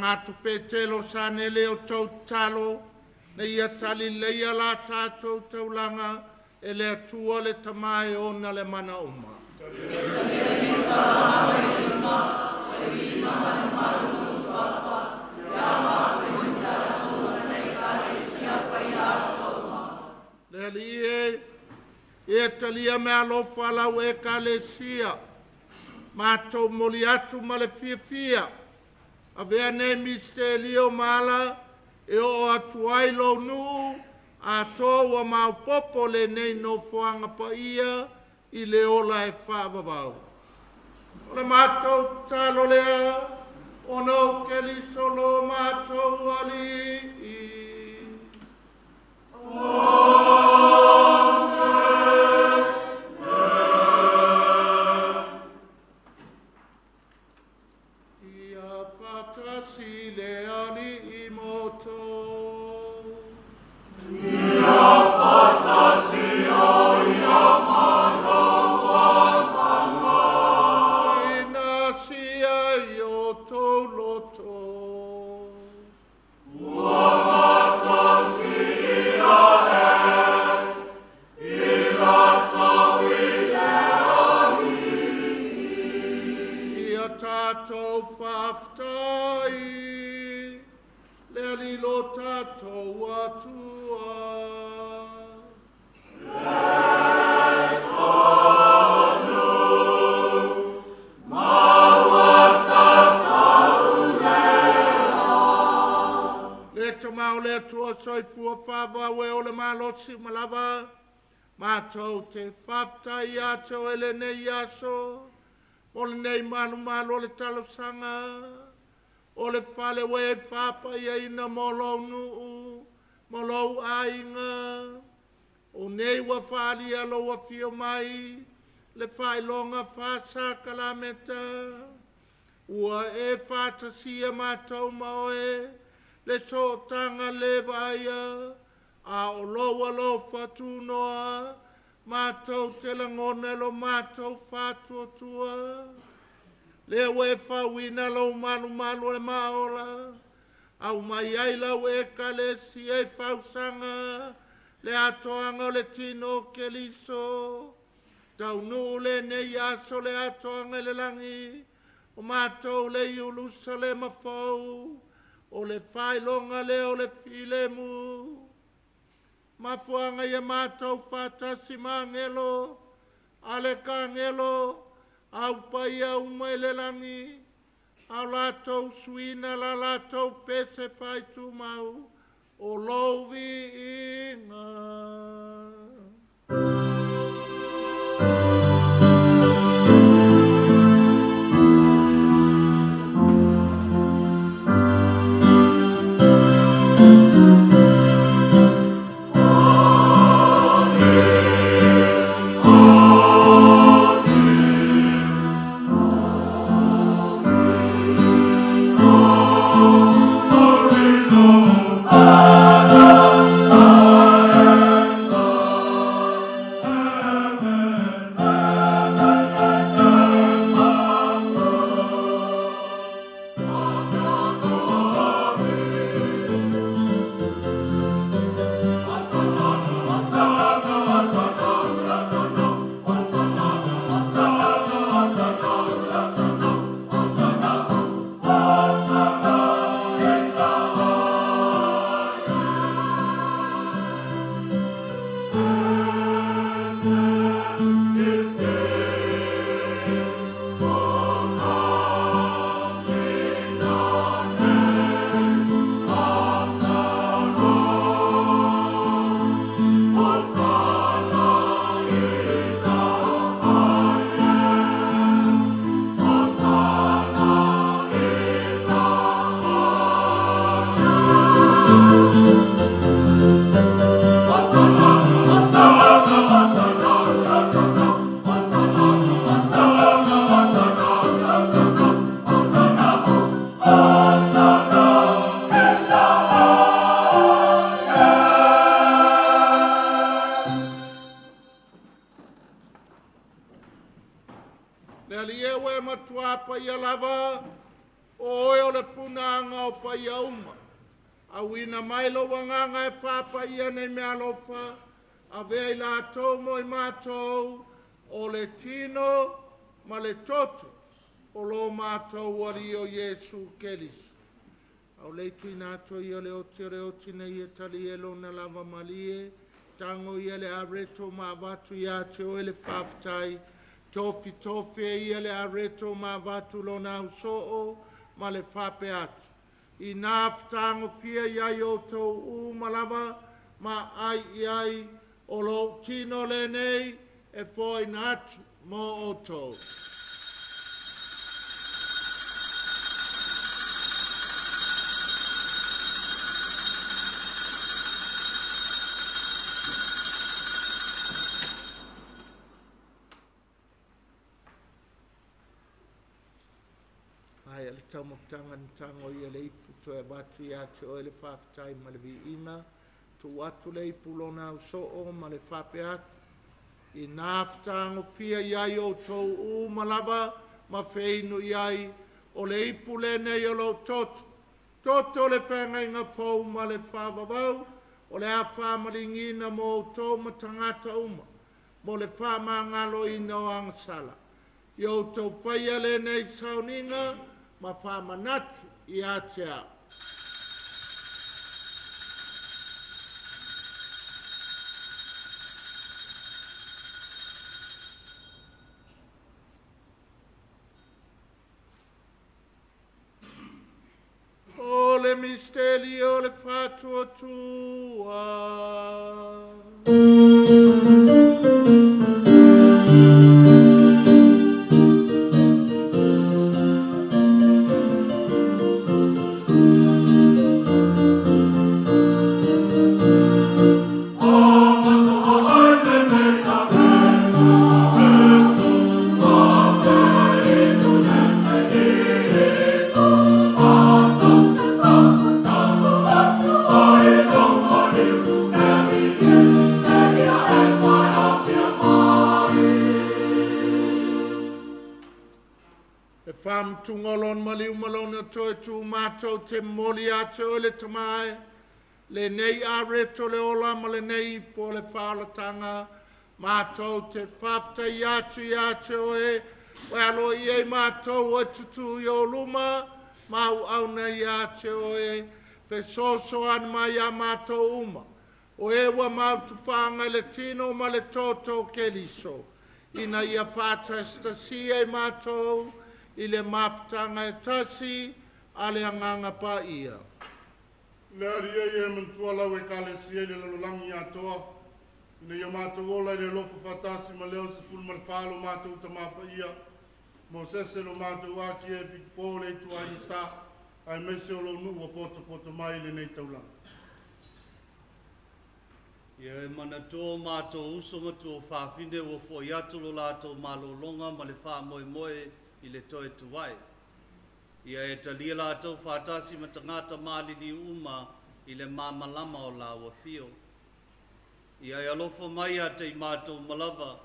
Fagatupe tele o sa nei lea o tou tatalo, na ia talileia la tatou taulaga e le Atua le Tama e ona le mana uma. Le Alii e, ia talia me alofa lau Ekalesia, matou momoli atu ma le fiafia, avea nei misitelio ma ala e oo atu ai lou nuu, atoa ua maopoopo lenei nofoaga paia i le ola e faavavau. O le matou tatalo lea, ona o Keriso lo matou Alii. Ia faatasi le Alii ma outou. Ina sia i outou loto. Ia tatou faafetai le Alii lo tatou Atua. Le Tama o le Atua soifua faavavau e o le malosi uma lava, matou te faafetai ia te oe lenei aso, mo lenei malumalu o le talosaga, o le fale ua e faapaiaina mo lou nuu, mo lou aiga. O nei ua faaalia lou afio mai, le faailoga faa-sakalameta, ua e faatasia matou ma oe, le sootaga le vaaia, a o lou alofa tunoa, matou te lagona e lo matou faatuatua. Lea ua e fauina lou malumalu o le maola, aumai ai lau Ekalesia i fausaga, le atoaga o le tino o Keriso. Taunuu lenei aso le atoaga i le lagi, o matou le Ierusalema fou, o le faailoga lea o le filemu. Mafuaaga ia matou faatasi ma agelo, ale ka agelo, au paia uma i le lagi, a o latou suina la latou pese faaitumau, o lou viiga. Le Alii e ua e matua paia lava, O oe o le punaaga o paia uma. Auina mai lou agaga e faapaia nei meaalofa, avea i latou mo i matou, o le tino ma le toto o lo matou Alii o Iesu Keriso. Au lei tuuina atu ai ia le oti o le oti ina ia talia e lona lava malie, tago ia le areto ma avatu ia te oe le faafetai, tofitofi e ia le areto ma avatu lona ausoo ma le faapea atu. Ina fetagofia i ai outou uma lava ma ai i ai, o lou tino lenei e foaina atu mo outou. Maea le taumafataga na tago ia le ipu toe avatu ia te oe le faafetai ma le viiga, tuu atu le ipu lona ausoo ma le faapea atu. Ina fetagofia i ai outou uma lava ma feinu i ai, o le ipu lenei o lou toto, toto o le feagaiga fou ma le faavavau, o le a faamaligiina mo outou ma tagata uma, mo le faamagaloina o agasala. Ia outou faia lenei sauniga ma faamanatu ia te au. O le misteli o le faatuatua. Le faamatuga o lona maliu ma lona toe tu matou te momoli ia te oe le Tama e, lenei areto le ola ma lenei ipu o le faaolataga, matou te faafetaia atu ia te oe, ua e aloaia i matou e tutū i ou luma, ma auauna ia te oe, fesoasoani mai ia matou uma, o e ua mautufaaga i le tino ma le toto o Keriso, ina ia faatasitasia i matou i le mafutaga e tasi a le Agaga Paia. Le Alii e, ia e manatua lau Ekalesia i le lalolagi atoa, ina ia matou ola i le alofa faatasi ma Leo 14 lo matou Tamā Paia, Mosese lo matou Akia Epikopo o le ituaiga sa, aemaise o lou nuu ua potopoto mai i lenei taulaga. Ia e manatua o matou uso ma tuafafine ua fo'i atu lo latou malologa ma le faamoemoe i le toe tuai. Ia e talia latou faatasi ma tagata maliliu uma i le mamalama o lau afio. Ia e alofa mai ia te i matou uma lava,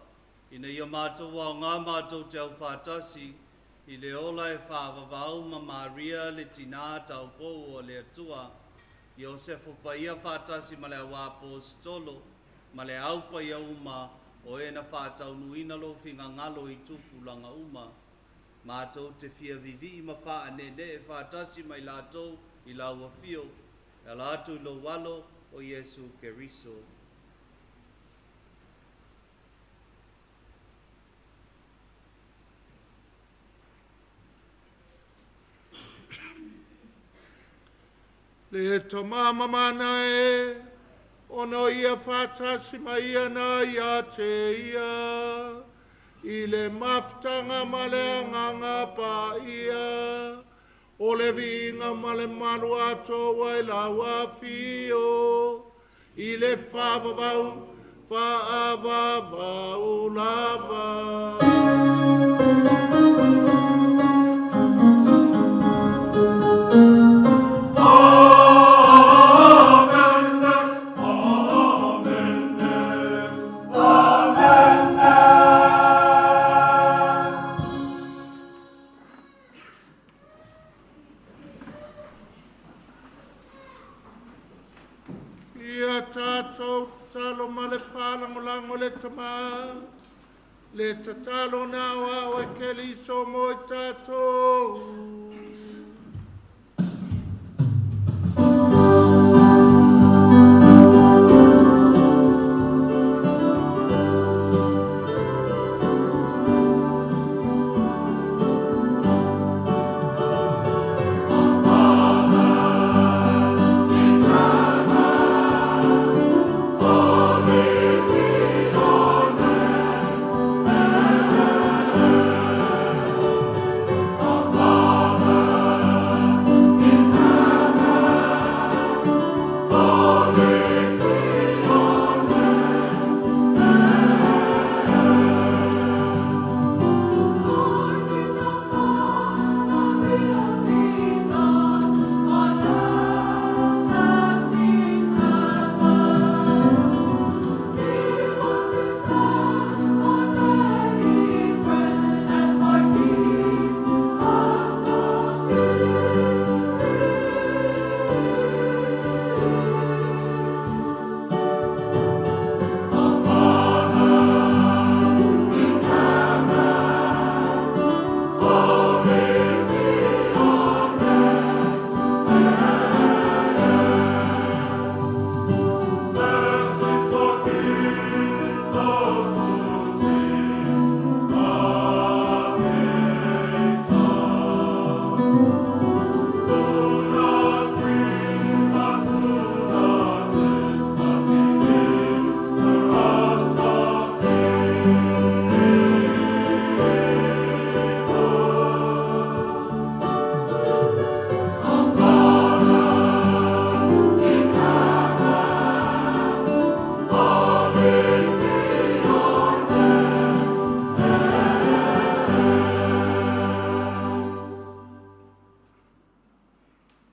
ina ia matou aogā matou te aufaatasi i le ola e faavavau ma Maria le tinā taupou o le Atua, Iosefo Paia faatasi ma le auaposeitolo, ma le au paia uma o e na faataunuuina lou finagalo i tupulaga uma. Matou te fia viivii ma faaneenee faatasi ma i latou i lau afio, e ala atu i lou alo o Iesu Keriso. Le Tama mamana e, ona o ia faatasi ma ia na ia te ia, i le mafutaga ma le Agaga Paia, o le viiga ma le malu atoa i lau afio, i le faavavau, faavavau lava. a tātou tatalo ma le faalagolago i le Tamā, le tatalo na aoao e Keliso mo i tatou.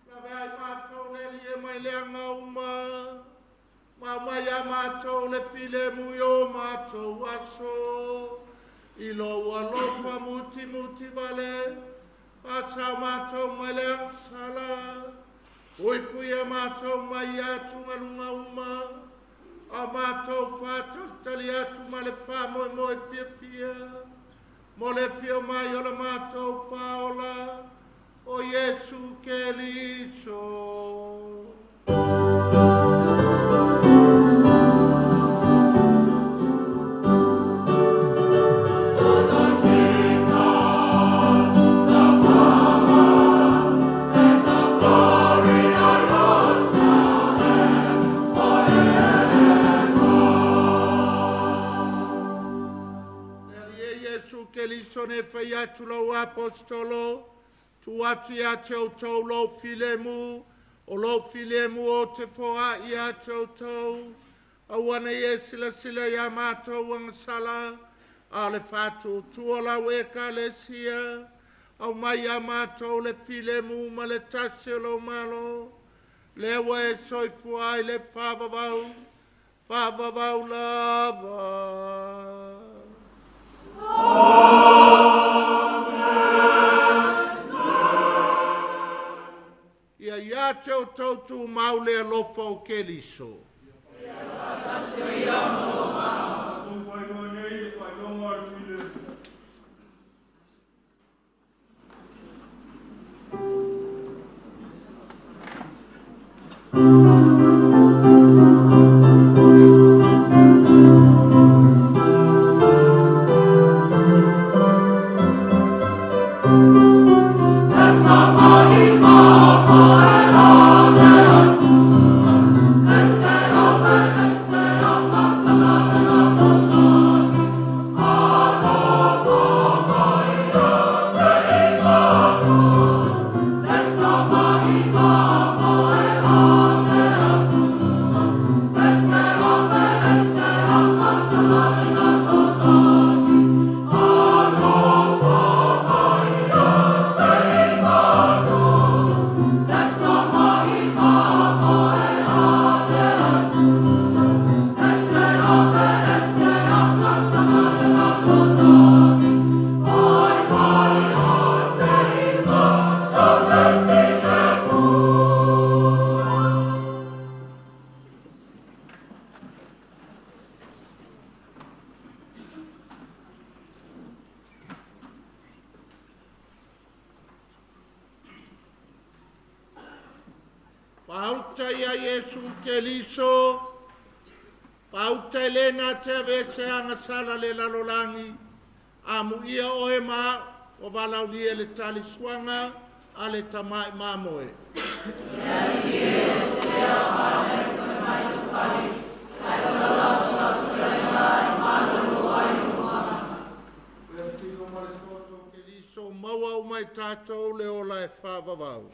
Lavea ai matou le Alii e mai le aga uma, ma aumai ia matou le filemu i o matou aso, i lou alofa mutimuti vale, faasao matou mai le agasala, puipuia matou mai atugaluga uma, a matou faatalitali atu ma le faamoemoe fiafia, mo le afio mai o le matou Faaola, o Iesu Keliso. Le Alii e Iesu Keliso ne fai atu lou aposetolo, tuu atu ia te outou lou filemu, o lou filemu ou te foai ia te outou, aua ne i e silasila ia matou agasala, a o le faatuatua o lau Ekalesia, aumai ia matou le filemu ma le tasi o lou Malo, lea ua e soifua ai le faavavau, faavavau lava. Ia ia te outou tumau le alofa o Keliso. Outou faailoa nei le faailoga o le filemu. Let's all ia Iesu Keriso, faauta e lē na te aveese agasala le lalolagi, amuia oe ma a'u ua valaaulia i le talisuaga a le Tama'i Mamoe. Le tino ma le toto o Keriso, maua uma e tatou le ola e faavavau.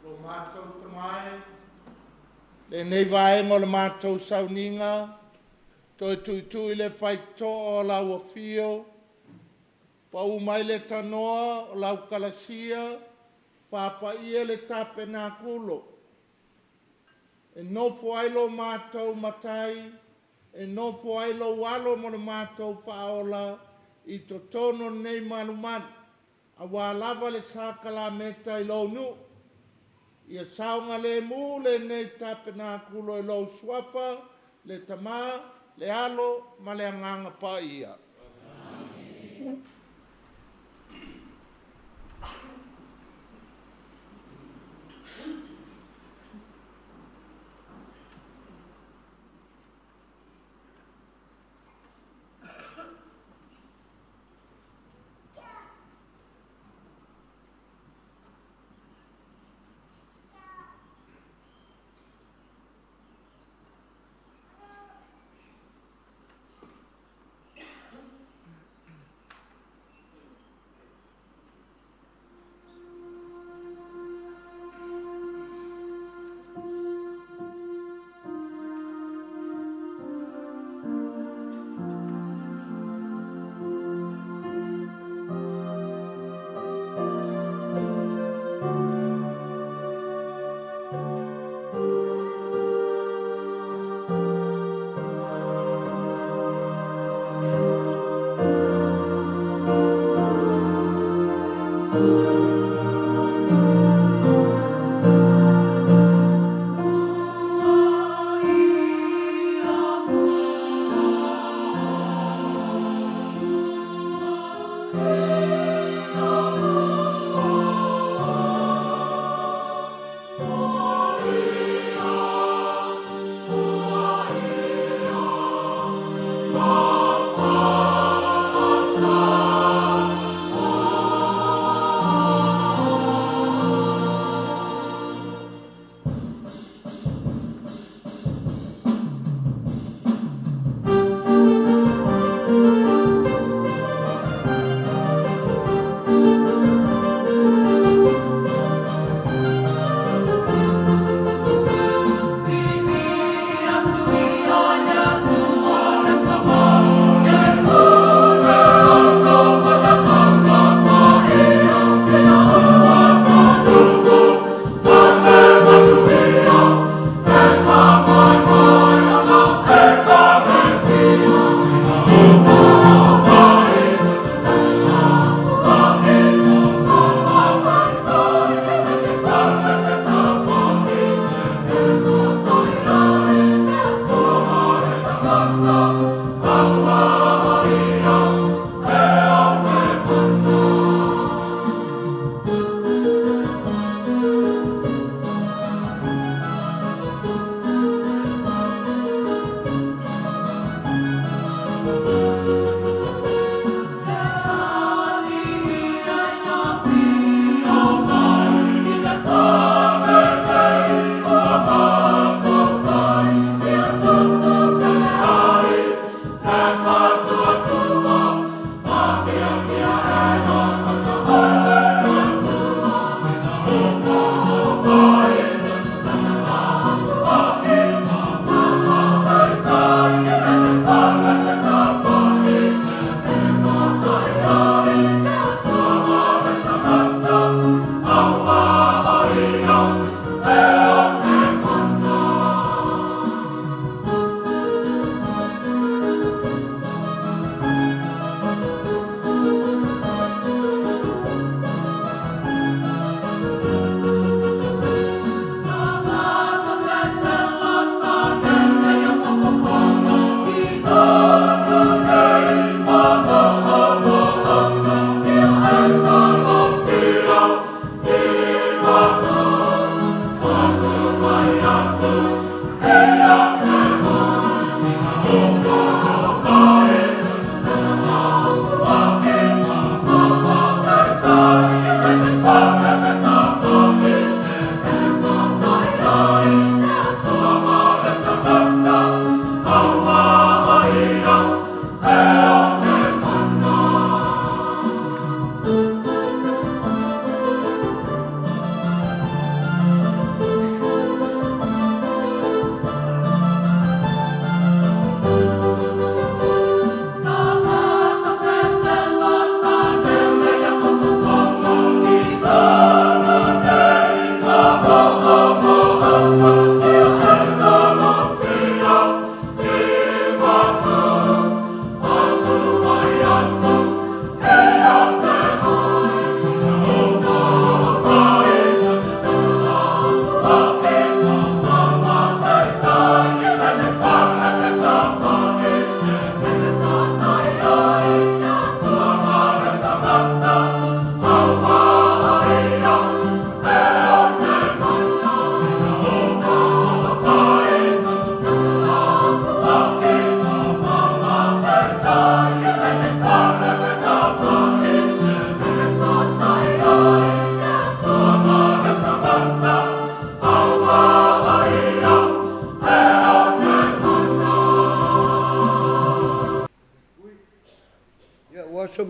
Lo matou Tama e, lenei vaega o le matou sauniga, toe tuitui le faitotoa o lau afio, pau mai le tanoa o lau kalasia, faapaia le tapenakulo, e nofo ai lo matou matai, e nofo ai lou alo ma lo matou faaola i totonu o lenei malumalu, aua lava le sakalameta i lou nuu. Ia saogalemu lenei tapenakulo i lou suafa, le Tama, le Alo ma le Agaga Paia.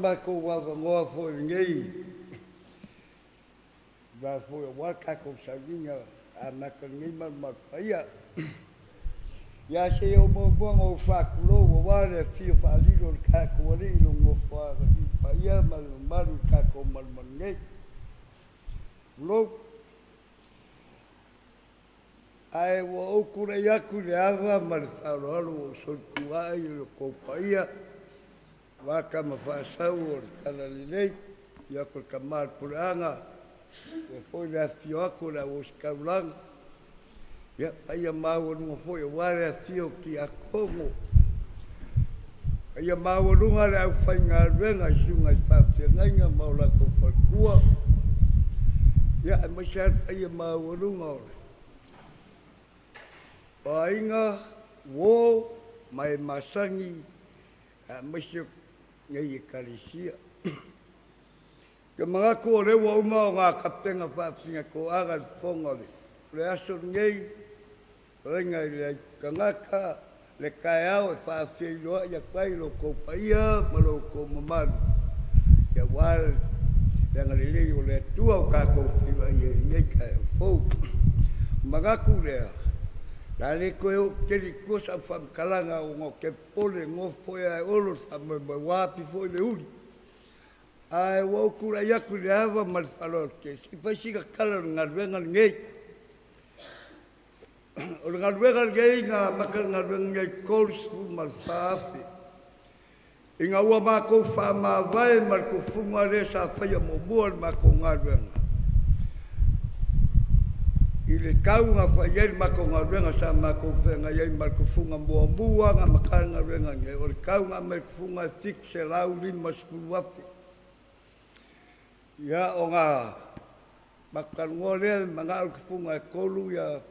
matou avanoa foi lenei va foi aua le tatou sauniga amata o lenei malumalu paia. Ia seia oo muamua ona ou faatulou aua le afio faalilo o le tatou Alii i lona nofoalii paia ma le mamalu i le tatou malumalu nei. Tulou. Ae ua ou tulai atu i le ava ma le faaaloalo ua ou solitua'i i lo outou paia, aua Tama Faasau o le Talalelei, ia o le Tama a le Puleaga, faapea foi le afifio atu o le au Ositaulaga, ia paia maualuga foi aua le afifio o Tiakono, paia maualuga le aufaigaluega i susuga i faafeagaiga ma o latou faletua, ia aemaise lava le paia maualuga o aiga, uo ma e masani aemaise nei Ekalesia. Ou te manatu o lea ua uma ona tapena faafinagatoaga le fofoga o le aso lenei, fetalaiga i le Aitutagata, le taeao e faafeiloai atu ai i lo outou paia ma lo outou mamalu aua le agalelei o le Atua ua tatou feiloai ai i lenei taeao fou. Ona manatu lea, o le a le toe oo tele i tua sau faamatalaga ona ou te popole e nofo foi ia Olo i le faamoemoe ua api foi le uli. Ae ua ou tulai atu i le ava ma le faaaloalo tele se i fai sina tala o le galuega lenei. O le galuega lenei na amata le galuega lenei i le $34,000 ina ua matou faamavae ma le tufuga lea sa faia muamua e le matou galuega. I le tau na fai ai le matou galuega sa matou feagai ai ma le tufuga muamua na amata ai le galuega lenei, o le tau na aumai e le tufuga e $750,000. Ia, ona matou talanoa lea, manao le tufuga e tolu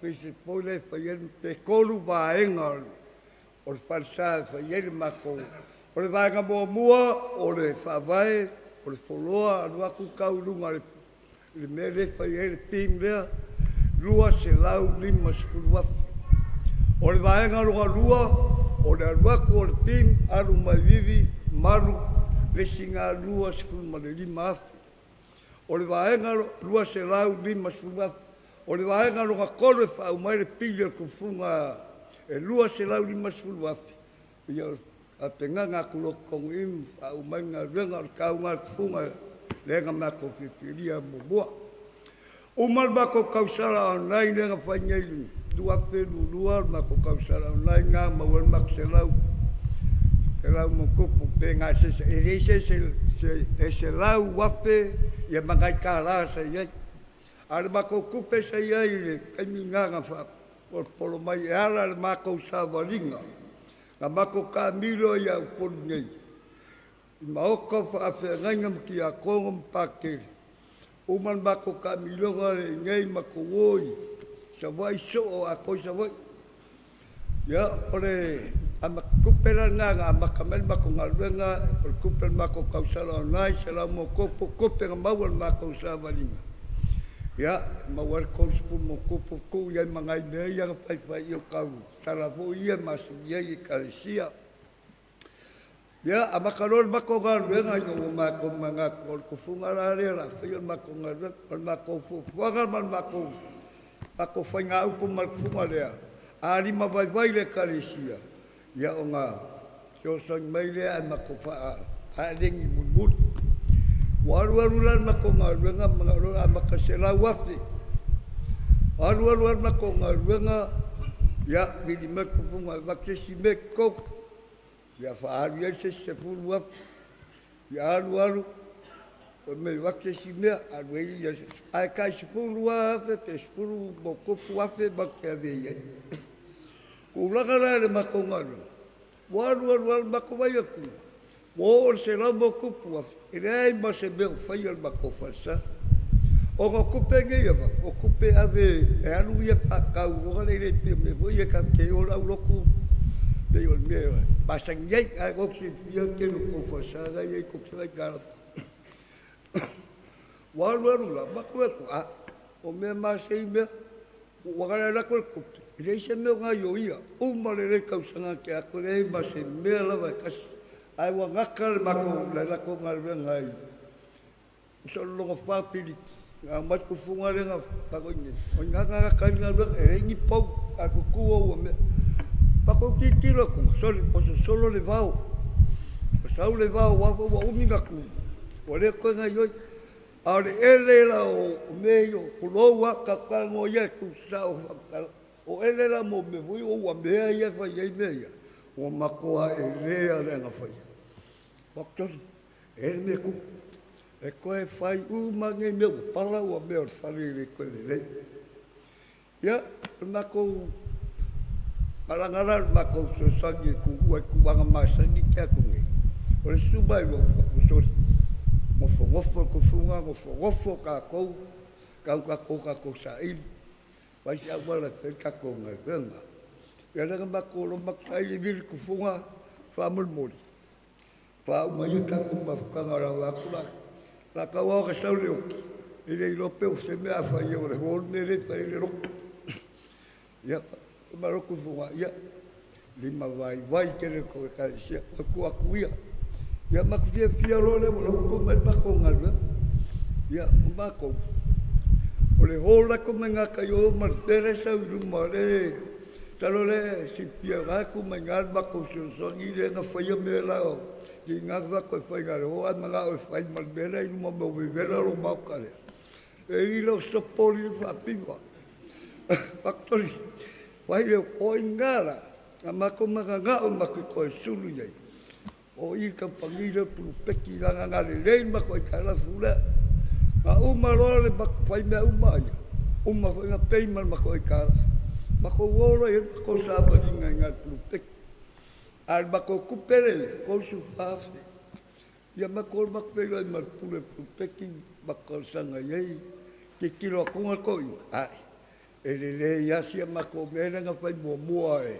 pieces foi lea e fai ai, pe tolu vaega o le falesa e fai ai le matou. O le vaega muamua o le faavae, o le floor alu atu tau i luga i le mea lea e fai ai le bin lea, $250,000. O le vaega lona lua, o le alu atu o le bin alu mai Vivy malu le isi lena $25,000. O le vaega $250,000. O le vaega lona tolu e faauma ai le pili o le tufuga e $250,000, ia o le tapenaga atu loa i totonu i i ma faauma ai le galuega. O le tau lena a le tufuga lea na matou filifilia muamua. Uma le matou tausala online lea na fai nei i le 2022 le matou tausala online lena na maua ai le matou 100+, pe gasese, e leai se isi e $100,000 ma nai $1 sa i ai. A o le matou tupe sa i ai i le taimi lena na faapolopolo mai e ala i le matou savaliga, na matou taamilo ai i Upolu nei i maota o faafeagaiga ma tiakono ma patele, uma le matou taamiloga lea i inei matou o i Savaii soo atoa ai Savaii. Ia, o le tupe la lena na amata mai ai le matou galuega, o le tupe o le matou tausala online, 100+, tupe na maua i le matou savaliga, ia, maua ai le 30+ tuu i ai ma nai mea ia na faifai i o tausala foi ia e masani ai Ekalesia. Ia, amata loa le matou galuega ina ua matou manatu o le tufuga la lea o le a faia le matou galuega. O le matou fuafuaga ma le matou faigaupu ma le tufuga lea, a limavaivai le Ekalesia, ia ona fesoasoani mai lea ae matou faaaleni mulimuli. Ua alu alu la le matou galuega manao loa e amata i le $100,000. Alu alu lava le matou galuega, ia vili mai le tufuga e avatu se isi mea i totonu, ia faaalu i ai se isi $10,000. Ia alu alu fai mai e avatu se isi mea, alu ai, ae tai $10,000 pe $10+ matou te ave i ai. O le tulaga la i le matou galuega, ua alu alu lava matou vaai atu ua oo i le $100+ e leai ma se mea o faia i le matou falesa. Ona o tupe nei e avatu, o tupe e ave e alu ia faatau foi lea pei o mea foi ia tatou te o le aulotu pei o le mea e masani ai. Lena tou te silafia le tele o tou falesa la e i ai tou te vaai i. Ua alu alu la matou vaai atu, a o mea masei mea. Ua alu atu le tupe e leai se mea o gaoioia. Uma lenei tausaga na tea atu e leai ma se mea lava e tasi. Ai ua gaka le makou le lakou galuega ai solologa fa piliki a mai kufuga le na pakoine o ngaka gaka ai galuega e leai ni pou a tutu ua mea makou tilotilo atu sole o sosolo le vao o sau le vao ua ua umi na tu ua le toe gaoioi a o le ele la o mea ia o tulou a tago ia e tuusao o ele la mo mea foi o ua mea ia e fai ai mea ia ua matua elea le agafaia factory e le mea tupu e toe fai uma nei mea ua pala ua mea o le fale e le toe lelei. Ia, o le matou malaga la o le matou fesoasoani e tuua i tulaga masani ke atu nei. O le susu mai o faamusoli, nofonofo le tufuga, nofonofo tatou, tau tatou tatou saili, fai se auala e fai ai le tatou galuega. Ia lea na matou o loa matou saili vili tufuga faamolemole, faauma ia tatou mafutaga o le a o atu la la tau lava ona sau le oti, e le iloa pe o se mea a fai o le hall mea lea e fai ai le lotu. Ia, ma lou tufuga, ia, lima vaivai tele le tou ekalesia, o tuu atu ia. Ia matou fiafia loa lea ua tuu mai le matou galuega. Ia, o matou, o le hall la e tuu mai gatai i o ma le mea la e sau i luma o le masalo lea e silafia o la e tuu mai i ina le matou fesoasoani lea na faia mea la o tiga na fai atu e fai na o le hall ae manao e fai ma le mea la e i luma o vevela lo maota lea. E lilo sopo lilo faapiva. Factory fai le o i ina la na matou mananao matou te toe sulu i ai. O i le kamupani lea o Polupeki leaga na lelei le matou aitalafu lea. Na uma loa le fai mea uma ia, uma foi na pay ma le matou aitalafu. Matou o loa i ai le matou savaliga i ina i le Polupeki. A o le matou tupe lea e i ai, e $34,000. Ia matou o matou feiloai ma le Pule o le Polupeki matou talosaga i ai, tilotilo atu le toeaina, ae e lelei lava si a matou mea lea na fai muamua e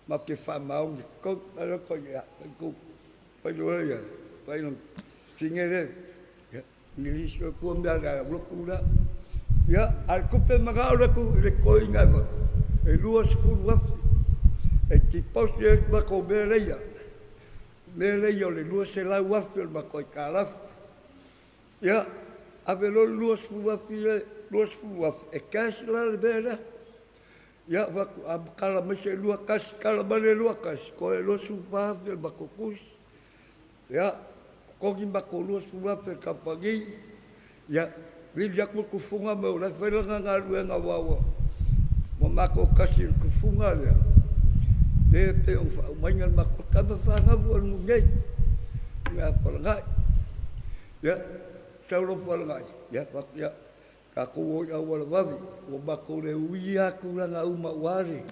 matou te faamaoni ia fai loa ia fai lona fine lea Igilisi o tua mea le lotu lea. Ia, a o le tupe manao le le toeaina e avatu, e $20,000 e deposit ai le matou mea lea mea lea o le $200,000 o le matou aitalafu. Ia, ave loa le $20,000 lea, $20,000 e cash la le mea lea. Ia, ou fai atu, a tala mai se 21, tala mai le 21, toe $24,000 o le matou tusi. Ia, totogi matou $20,000 i le kamupani. Ia, vili atu le tufuga ma o la e fai lana galuega aua ua matou tasi i le tufuga lea, lea e pei ona faaumaina le matou tama fanau foi o le nuu nei, ia Falegai. Ia, sau loa Falegai, ia fai atu, ia, tatou o i auala vave, ua matou le uia lava tulaga uma aua le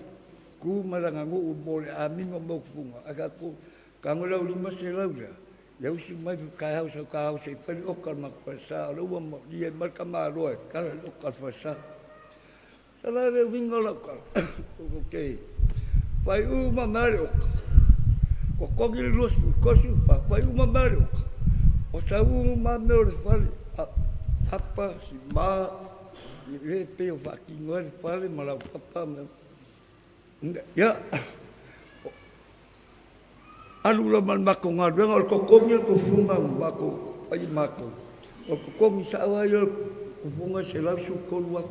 tu ma le aganuu mo le amiga mo tufuga, ae tatou tago i lau 500 lea, ia usu mai taeao i sau taeao se i fai le oka a le matou falesa, o lea ua malie mai le tamaloa e tala le oka a le falesa. Sala le uiga o lau tala, ou te fai uma mai le oka, totogi le 20, 34, fai uma mai le oka, o sau uma mea o le fale, apa, sima, le pei o faatino ai le fale ma laupapa. Ia, alu loa ma le matou galuega, o le totogi o le tufuga ma matou fai e matou. O le totogi sao lava ia o le tufuga e $113,000.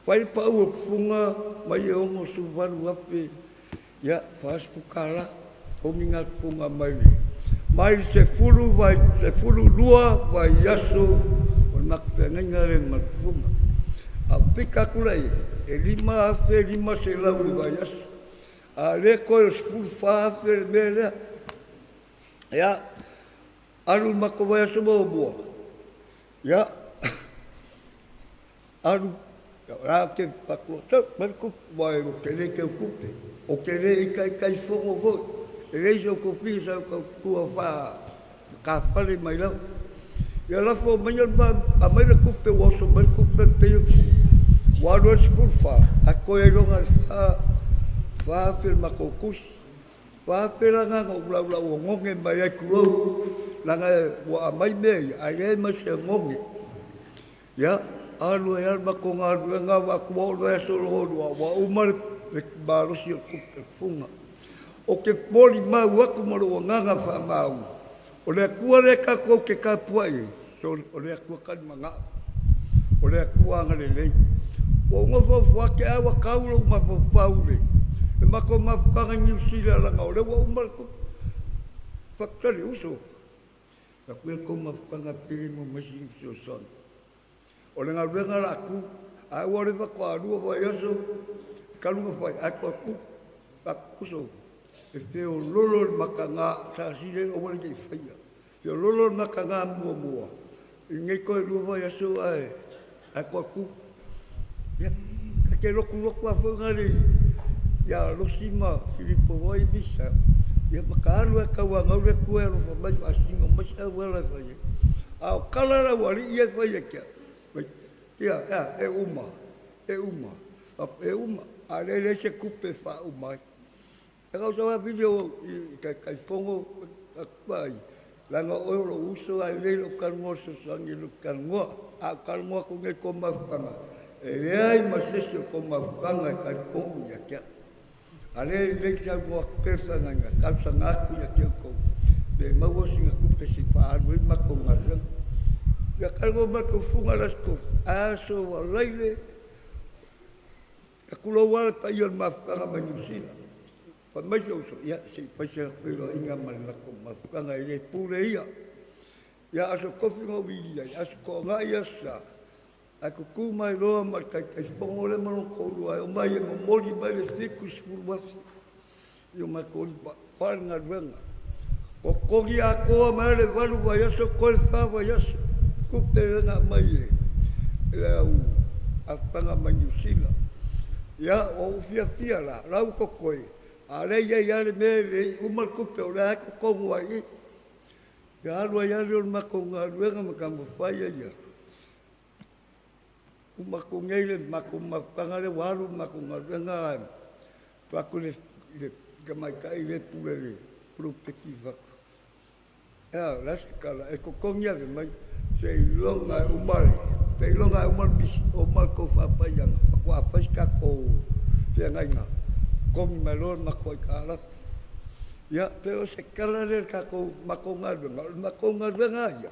Fai le pau o le tufuga mai e $68,000, ia, $40, totogi lena tufuga mai le 10 vai 12 vaiaso o le matou feagaiga lea ma le tufuga. A pika atu la i ai, e $5,500 i le vaiaso. A o lea toe o le $14,000 le mea lea. Ia, alu le matou vaiaso muamua, ia, alu, o la ou te fai atu, sau, aumai le tupe, aua ou te le teutupe, ou te le i taitaifono foi, e leai sou tofiga sa ou tautua faa-matafale mai lava. Ia lafo maia aumai le tupe ua oso mai le tupe pei o ua alu ai le 14, ae totoe ai loa na o le 4,000 le matou tusi. 4,000 la lena na ou laulau ogoge mai ai, tulou, leaga ua aumai mea ia ae leai ma se ogoge. Ia, alu ai lava le matou galuega vaai atu ua oo i le vaiaso lona lua ua uma le malosi o le tufuga. O ke moli mau aku ma lou agaga faamaogi, o le Atua lea tatou te tapuai ai, sole, o le Atua talimanao, o le Atua agalelei. Ua ou nofo ate a ua tau lou mafaufau i le matou mafutaga i Niu Sila leaga o lea ua uma le faatali uso. Fai atu ia le tou mafutaga pe le maua mai sina fesoasoani. O le galuega o le a tu, ae ua le faatoa 2 vaiaso talu ona fai, ae toe tu. Fai atu, uso, e feololo le mataga, silasila i ai aua ne i faia. Feololo le mataga muamua, i lenei toe 2 vaiaso ae toe tu. Ia, ta te lotulotu lava foi na ia Losi ma Filipo foi Misa, ia ma ta alu lava e tauanau le Atua e alofa mai faasino mai se auala e fai ai. A o tala a le aualii ia e fai ia te au, ia, e a, e uma, e uma, e uma, a o lea e leai se tupe e faauma ai. E na o sau lava video i Taitaifono, vaai, leaga o oe o lou uso ae lelei lou talanoa fesoasoani i lou talanoa. A ou talanoa atu nei i le tou mafutaga, e leai ma se isi o tou mafutaga e talitonu ia te au. A o lea e lelei saunoa atu pea le feagaiga, e talosaga atu ia te outou, pe maua sina tupe se i faaalu ai le matou galuega. Ia talanoa mai le Tufuga i le Aso Tofi, Aso Faraile, tulou lava le paia o le mafutaga mai Niu Sila. Fai mai si ou uso, ia se i fai se latou feiloaiga ma le latou mafutaga, e le pule ia. Ia Aso Tofi na ou vili ai, Aso Toonai, Aso Sa, ae tutu mai loa ma le Taitaifono lea ma lona toalua e omai e momoli mai le $70,000 i o matou lima. O a le galuega? Totogi atoa mai le 8 vaiaso toe le 4 vaiaso. Tupe lea na aumai e le au afutaga mai Niu Sila. Ia, ua ou fiafia la, o la ua totoe, a o lea e i ai lava le mea e le i uma le tupe, o lea lava e totogo lava i i. Ia alu ai lava lea o le matou galuega ma taumafai ai lava. Uma atu nei le matou mafutaga lea ua alu le matou galuega ae fai atu le tamaitai lea e pule i le poloketi fai atu, e a, o le a se tala? E totogi ae fai mai seiloga e uma le misi, uma le tou faapaiaga faatoa fai se tatou feagaiga, totogi mai loa le matou aitalafu. Ia, pei o se tala lea i le tatou matou galuega. O le matou galuega lava ia,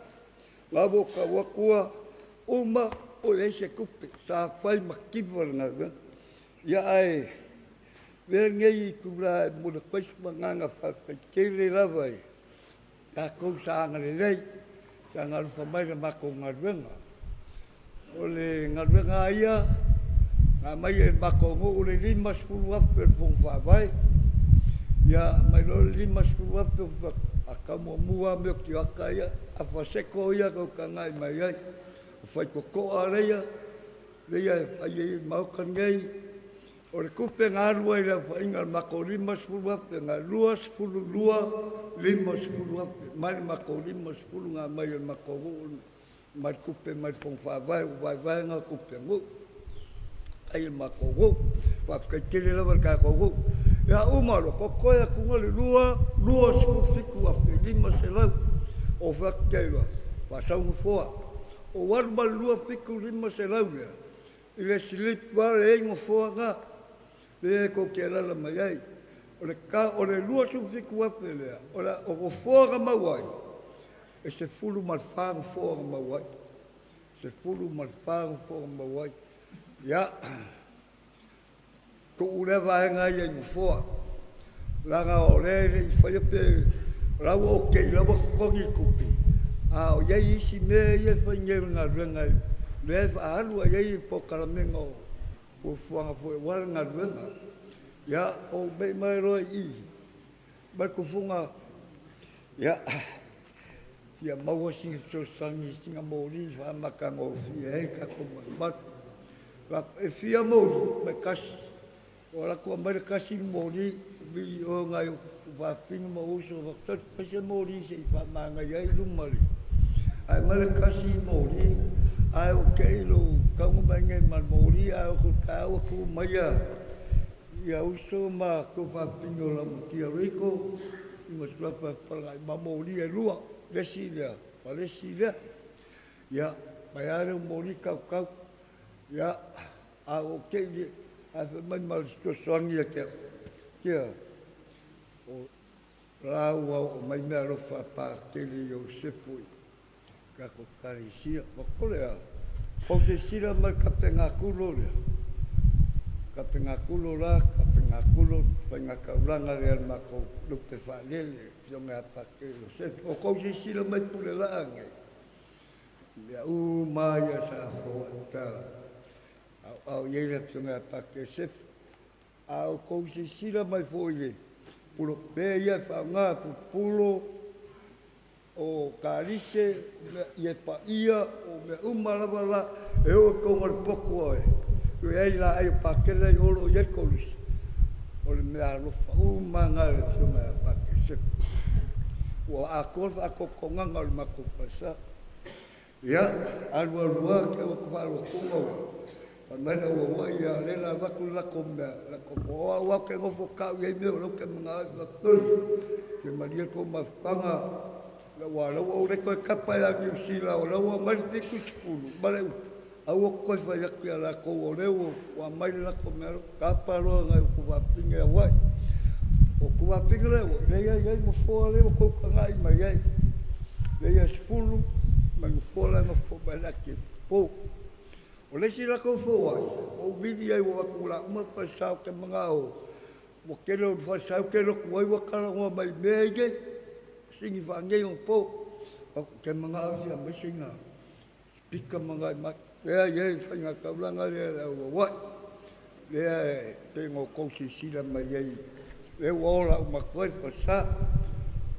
la ua ou tau atua, uma ua leai se tupe, sa fai ma kiva le galuega. Ia ae avea lenei itula e momoli atu ai se agaga faafetai tele lava i latou sa agalelei, sa alofa mai i le matou galuega. O le galuega lava ia, na aumai e le matou nuu le $50,000 e le Fono Faavae, ia aumai loa le $50,000 faatoa tau muamua lava mea o tioata ia, afa seko ia tou te agai mai ai. O faitotoa ia e fai ai le Maota lenei. O le tupe na alu ai i le aofaiga o le matou $50,000 na $22,050 mai le matou $50 na aumai e le matou nuu mai le tupe mai le Fono Faavae, ua vaevae na o tupe a nuu ai le matou nuu. Faafetai tele lava i le tatou nuu. Ia uma loa, totoe atu le $27,500. Ou fai atu i ai loa, faasau nofoa. Ou alu ma le $27,500 lea i le slip lava e i ai nofoa na, lea tou te alaala mai ai. O le $27,000 lea, o nofoa na maua ai, e 14 nofoa na maua ai, 14 nofoa na maua ai. Ia, tuu lea vaega ia i nofoa, leaga o lea e le i faia pe o la ua okei, o la ua totogi le tupe, a o i ai isi mea ia e fai nei o le galuega lea e faaalu lava i ai le polokalamega o fuafuaga foi aua le galuega. Ia, ou me'i mai loa i i, fai mai Tufuga, ia, fia maua sina fesoasoani i sina moli faamatagofie ai le tatou malumalu. Fai atu, e fia moli? Fai mai, tasi. Ou alu atu aumai le tasi le moli, vili oe nai ou fafine ma ou uso, fai atu, fai se moli se i faamanaia ai luma o le… Ae aumai le tasi moli, ae ua te i lou tago mai nei ma le moli, ae o atu i le taeao ua tu mai ia uso ma tuafafine o Laumatia Rico ma Suafa Falegai ma moli e lua, le isi lea ma le isi lea. Ia, mai lava lea o moli tautau. Ia, a ua te i ae fai mai ma le fesoasoani ia te au. Ia. O la ua oo mai meaalofa a Pakele Iosefu i tatou Ekalesia. Ma o le a? Kou silasila mai i le tapenakulu lea, tapenakulu la, tapenakulu, faigataulaga lea a le matou lupe faalele, le afioga ia Pakele Iosefu. O kou silasila mai i Pulelaa nei, mea uma lava ia sa foai sa aoao i ai le afioga ia Pakele Iosefu. A outou silasila mai foi i le pulopē ia e faaaoga, pupulo, o kalise, ie paia, o mea uma lava la, e oo i totonu o le potu e i ai laei o Pakele o lo o i ai koluse, o le meaalofa uma lava na a le afioga ia Pakele Sefu. Ua atoa le faatotogaga o le matou falesa. Ia, alu alu lava, te i ua ta faalogo atu ua fai mai le au auai, ia o lea o le a avatu le latou mea, latou o au lava ou te nofo tau i ai mea o lea ou te manao ai. Ou fai atu, oi, se malie le tou mafutaga, aua o lea ua ou le toe tapa ia Niu Sila, o lea ua aumai le 70 ma le utu, aua e te toe fai atu ia latou o lea ua aumai le latou mea, tapa loa nai o tuafafine Hawaii. O tuafafine la e lea e i ai nofoa lea ua tou tagai mai ai. Lea e 10 ma le nofoa la e nofo mai ai le Akiepikopo. O le isi latou foai, ua ou vili ai ua o atu o le a uma le falesa ou te manao ua tele o falesa ou te lotu ai ua talanoa mai i mea nei, sini faaneionapo. Ou te manao e fia aumai sina pika ma nai mai. Lea e i ai le faigataulaga lea i le au Hawaii. Lea e pei ona outou silasila mai ai, lea ua ola uma atu ai le falesa.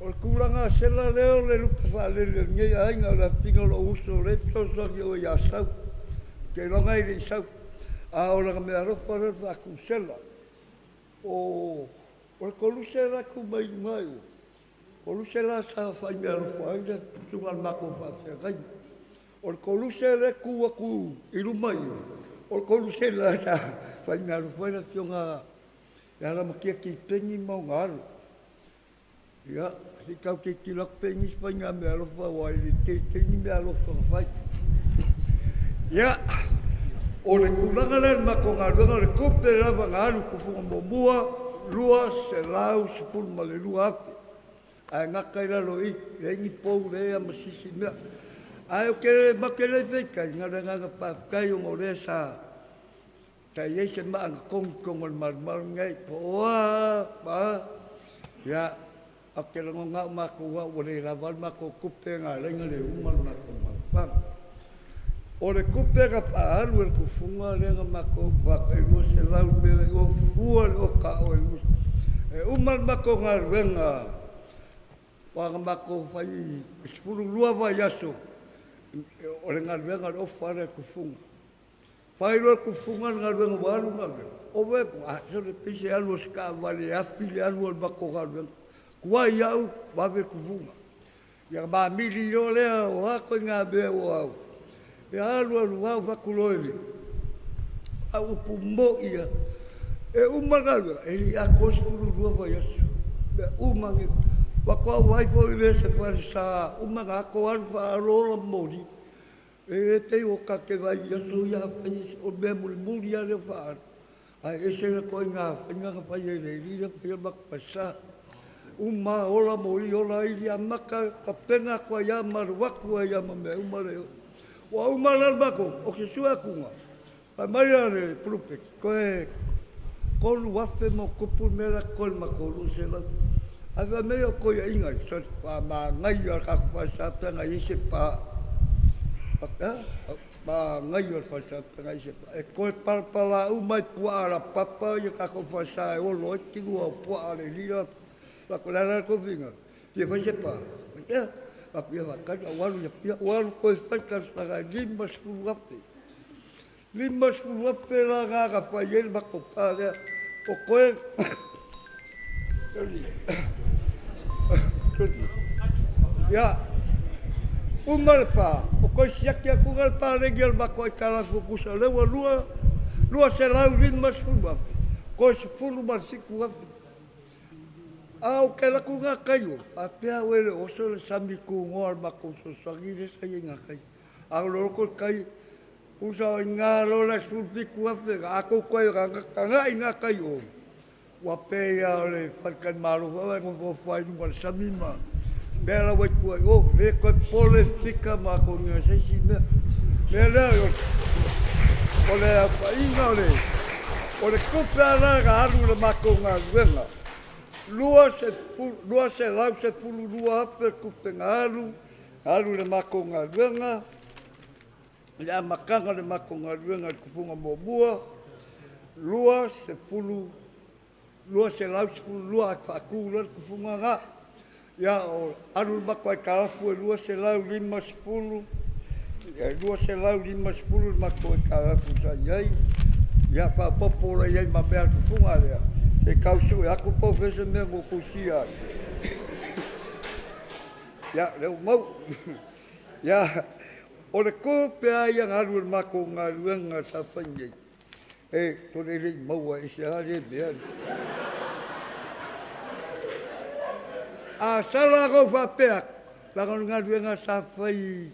O le tulaga sela lea o le lupe faalele o lenei aiga, o le afafine o lou uso lea e fesoasoani i o i Asau. Ou te iloa e le i sau, a o lana meaalofa lea o le faatusela. O le koluse la e tu mai luga i o, koluse la sa fai meaalofa ai le susuga i le matou faafeagaiga. O le koluse lea e tu atu i luma i o, o le koluse la sa fai meaalofa ai le afioga ia Lamatia Tipeni ma ona alo. Ia, se i tau tilotilo atu pe i ai nisi faiga meaalofa aua e le tele tele ni meaalofa na fai. Ia, o le tulaga lea i le matou galuega, o le tupe lava na alu i tufuga muamua, $212,000 ae gata i lalo i i, leai ni pou leai ma se isi mea. Ae ou te matou te le i faitau, na o le agaga faafetai ona o lea sa i ai se maa na togi i totonu o le malumalu lenei, po o a ma a. Ia, ou te lagona lava o matou lava ua le lava le matou tupe na ala ai ona le uma le matou mafutaga. O le tupe na faaalu e le tufuga lea na matou e 200 mea o fua le oka a oe e uma le matou galuega aua na matou fai i 12 vaiaso o le galuega o le ofa lea a le tufuga. Fai loa le tufuga le galuega ua alu le galuega, ova e sole pei se alu a se taavale e afi le alu o le matou galuega. Tuai au, vave le tufuga. Ia ona mamili loa lea, o a ituaiga mea ua... Ia alu alu lava ou fai atu loa i le au upu moni lava, e uma le galuega, e le i atoa le 12 vaiaso. Mea uma nei. Faatoa ou vaai foi lea i se falesa uma ona ato alu faalo ola ma moli. E le pei ua ta te vaai i aso ia afai o mea mulimuli lava lea ua faaalu, ae ese le ituaiga faiga na fai ai e le alii lea na faia le matou falesa. Uma ola moli ola aili amata tapena atu ai lava ma alu atu ai lava ma mea uma lea. Ua uma la le matou, ou te sue atu fai mai la le polupeti, toe 3,000 ma ona tupu le mea la e totoe i le matou 200. Ae fai mai au toeaiina ia, sole, matua manaia lava le tatou falesa pe ana i ai se pa. Manaia o le falesa pe ana i ai se pa. E toe palapala uma ai i puaa alapapa ia tatou falesa e olo ai tino o puaa a le alii la. Fai atu, o le a la le tou finagalo? E fia fai se pa? Ia, fai atu, ia faatali a ou alu i Apia. Ou alu toe fai le talosaga e $50,000. $50,000 la lena na fai ai le matou pa lea. O koe... Ia, uma le pa, o toe siaki atu le paleni o le matou aitalafu tusa o lea ua $250,000, toe $17,000. A ou te alu atu i gatai o, faapea au e le o oso le sami tunoa o le matou fesoasoani lea sa i ai i gatai. A ou loloto i tai, tusa o i ina loa le 17,000, a tou toe tagai i gatai i o, Ua pei lava o le faletalimalo foi lea e nofonofo lava i luga o le sami ma mea la ua i tua i o, e le toe popole fika ma atonu i se isi mea. O le mea lea, o le aofaiga o le tupe lava la na alu i le matou galuega, $212,000 le tupe na alu i le matou galuega i le amataga o le matou galuega i le tufuga muamua, 212 ae faatu loa le tufuga lena. Ia, alu le matou aitalafu e $250, e $250 le matou aitalafu sa i ai, ia faaopoopo loa i ai ma mea a le tufuga lea, se i tau sue atu po o fea se mea na ou tusia ai. Ia, lea ua maua. Ia, o le tupe lava ia na alu i le matou galuega sa fai nei, sole e le i maua e ese lava lea mea. A sala ona ou faapea atu, leaga o le galuega sa fai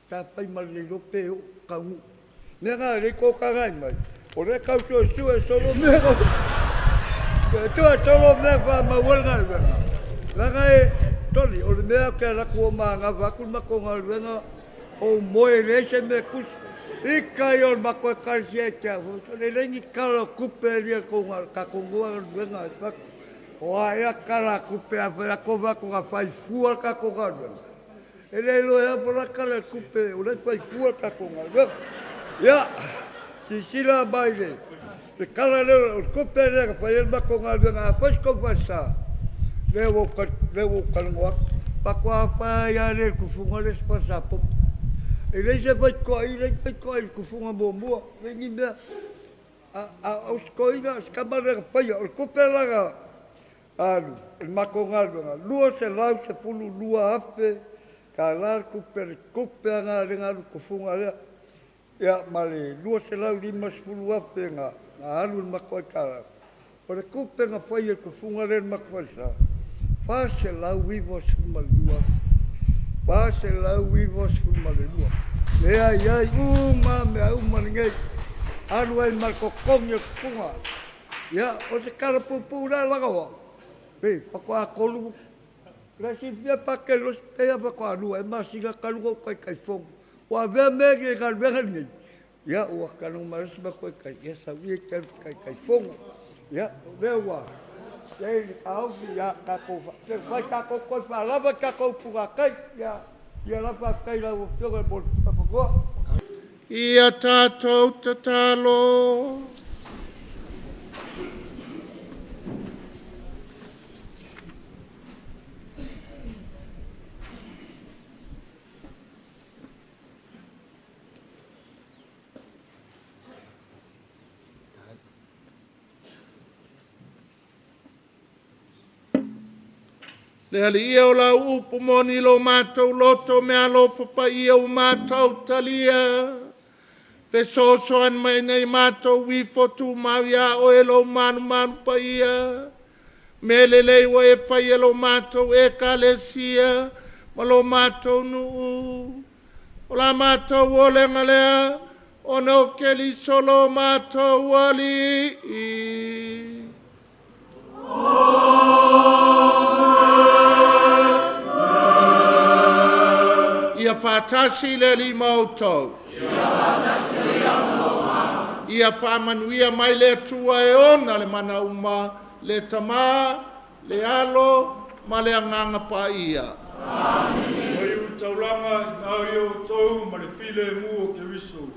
sa fai ma le le iloa pe oo taunuu. O le mea lena o lea e toe tagai mai, o lea e tau suesue solo mea, suesue solo mea e faamau ai le galuega, leaga e, sole, o le mea ou te alu atu ua manava atu le matou galuega, ou moe e leai se mea e tusi. Ita ia o le matou ekalesia ia te au, sole e leai ni tala o tupe a le tatou galuega. Ou fai atu, o a ea tala o tupe a fai atu ou fai atu na fai fua le tatou galuega. E le iloa e a po o le a le tala o le tupe o lea e fai fua le tatou galuega. Ia, silasila mai i le tala lea o le tupe lea na fai ai le matou galuega. A fai se tou falesa, lea ua ou talanoa atu, faatoa fai lava lea i le tufuga le isi falesa popo. E leai se faitotoa i i, leai se faitotoa i le tufuga muamua, leai ni mea. A o si toeaina, si tama lea na faia, o le tupe la na alu i le matou galuega, $212,000 tala le tupe, le tupe lava lena lea na alu i le tufuga lea, ia ma le $250,000 na alu i le matou aitalafu. O le tupe na faia i le tufuga lea i le matou falesa, $492,000. $492,000. Lea e i ai uma lava mea uma nei, alu ai ma le totogi o le tufuga. Ia, o se tala puupuu lea leaga o au, faatoa 3, mo le silafia e Patele pei lava faatoa 2 ea masina talu ona ou Taitaifono. Ua avea mea nei i le galuega lenei, ia ua talanoa mai loa si matou Ekalesia, ia sau ia e te alu e te Taitaifono. Ia, o lea ua i ai le taofi, ia tatou fai tatou toe faalava le tatou upunatai. Ia la faafetai i lau Afioga mo le avanoa. Ia tatou tatalo. Le Alii e, o lau upu moni i lo matou loto meaalofa paia ua matou talia. Fesoasoani mai nei matou ifo tumau ia oe lou malumalu paia. Me lelei ua e faia lo matou ekalesia ma lo matou nuu. O la matou olega lea, ona o Keriso lo matou Alii. Ia faatasi le Alii ma outou. Ia faamanuia mai le Atua e ona le mana uma, le Tama, le Alo ma le Agaga Paia. Mai taulaga i na i outou ma le filemu o Keriso.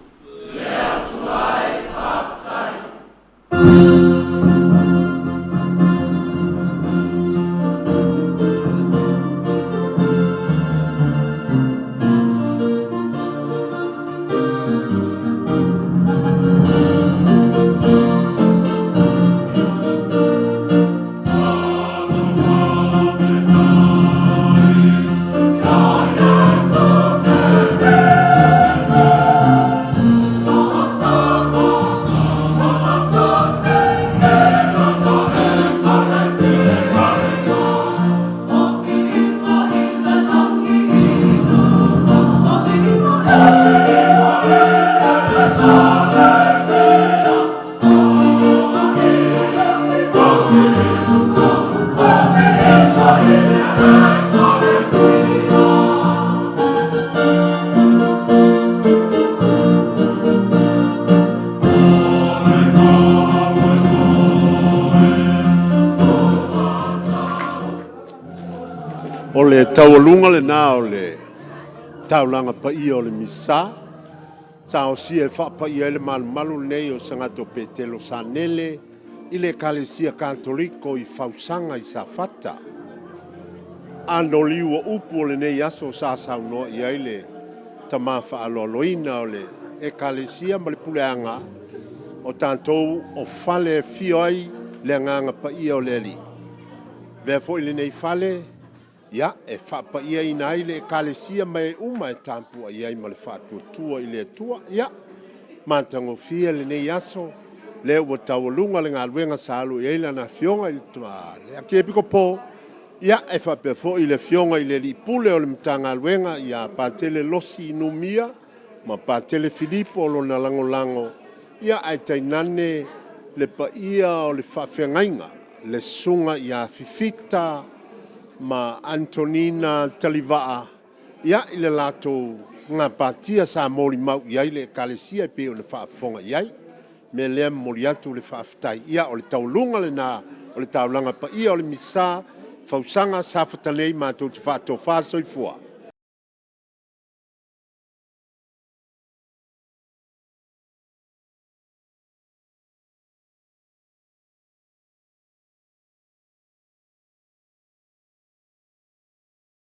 le taualuga lena o le taulaga paia o le Misa, sa osia e faapaia ai le malumalu lenei o Sagatō Petelo Sanele i le Ekalesia Katoliko i Fausaga i Safata. Anoliu o upu o lenei aso sa saunoa i ai le tama faaaloaloina o le Ekalesia ma le puleaga o tatou o fale e afio ai le Agaga Paia o le Alii. Avea foi lenei fale, ia, e faapaiaina ai le Ekalesia ma e uma e tapuai ai ma le faatuatua i le Atua. Ia, matagofie lenei aso, lea ua taualuga le galuega sa alo i ai lana afioga i le Akiepikopo, ia, e faapea foi le afioga i le Alii Pule o le Matagaluega ia Patele Losi Numia ma Patele Filipo lona lagolago, ia ae tainane le paia o le faafeagaiga, le susuga ia Fifita ma Antonina Talivaa, ia, i le latou gapatia sa molimau i ai le Ekalesia e pei ona faafofoga i ai. O le mea lea e momoli atu le faafetai. Ia, o le taualuga lena o le taulaga paia o le Misa, Fausaga, Safata nei matou te faatofa. Soifua.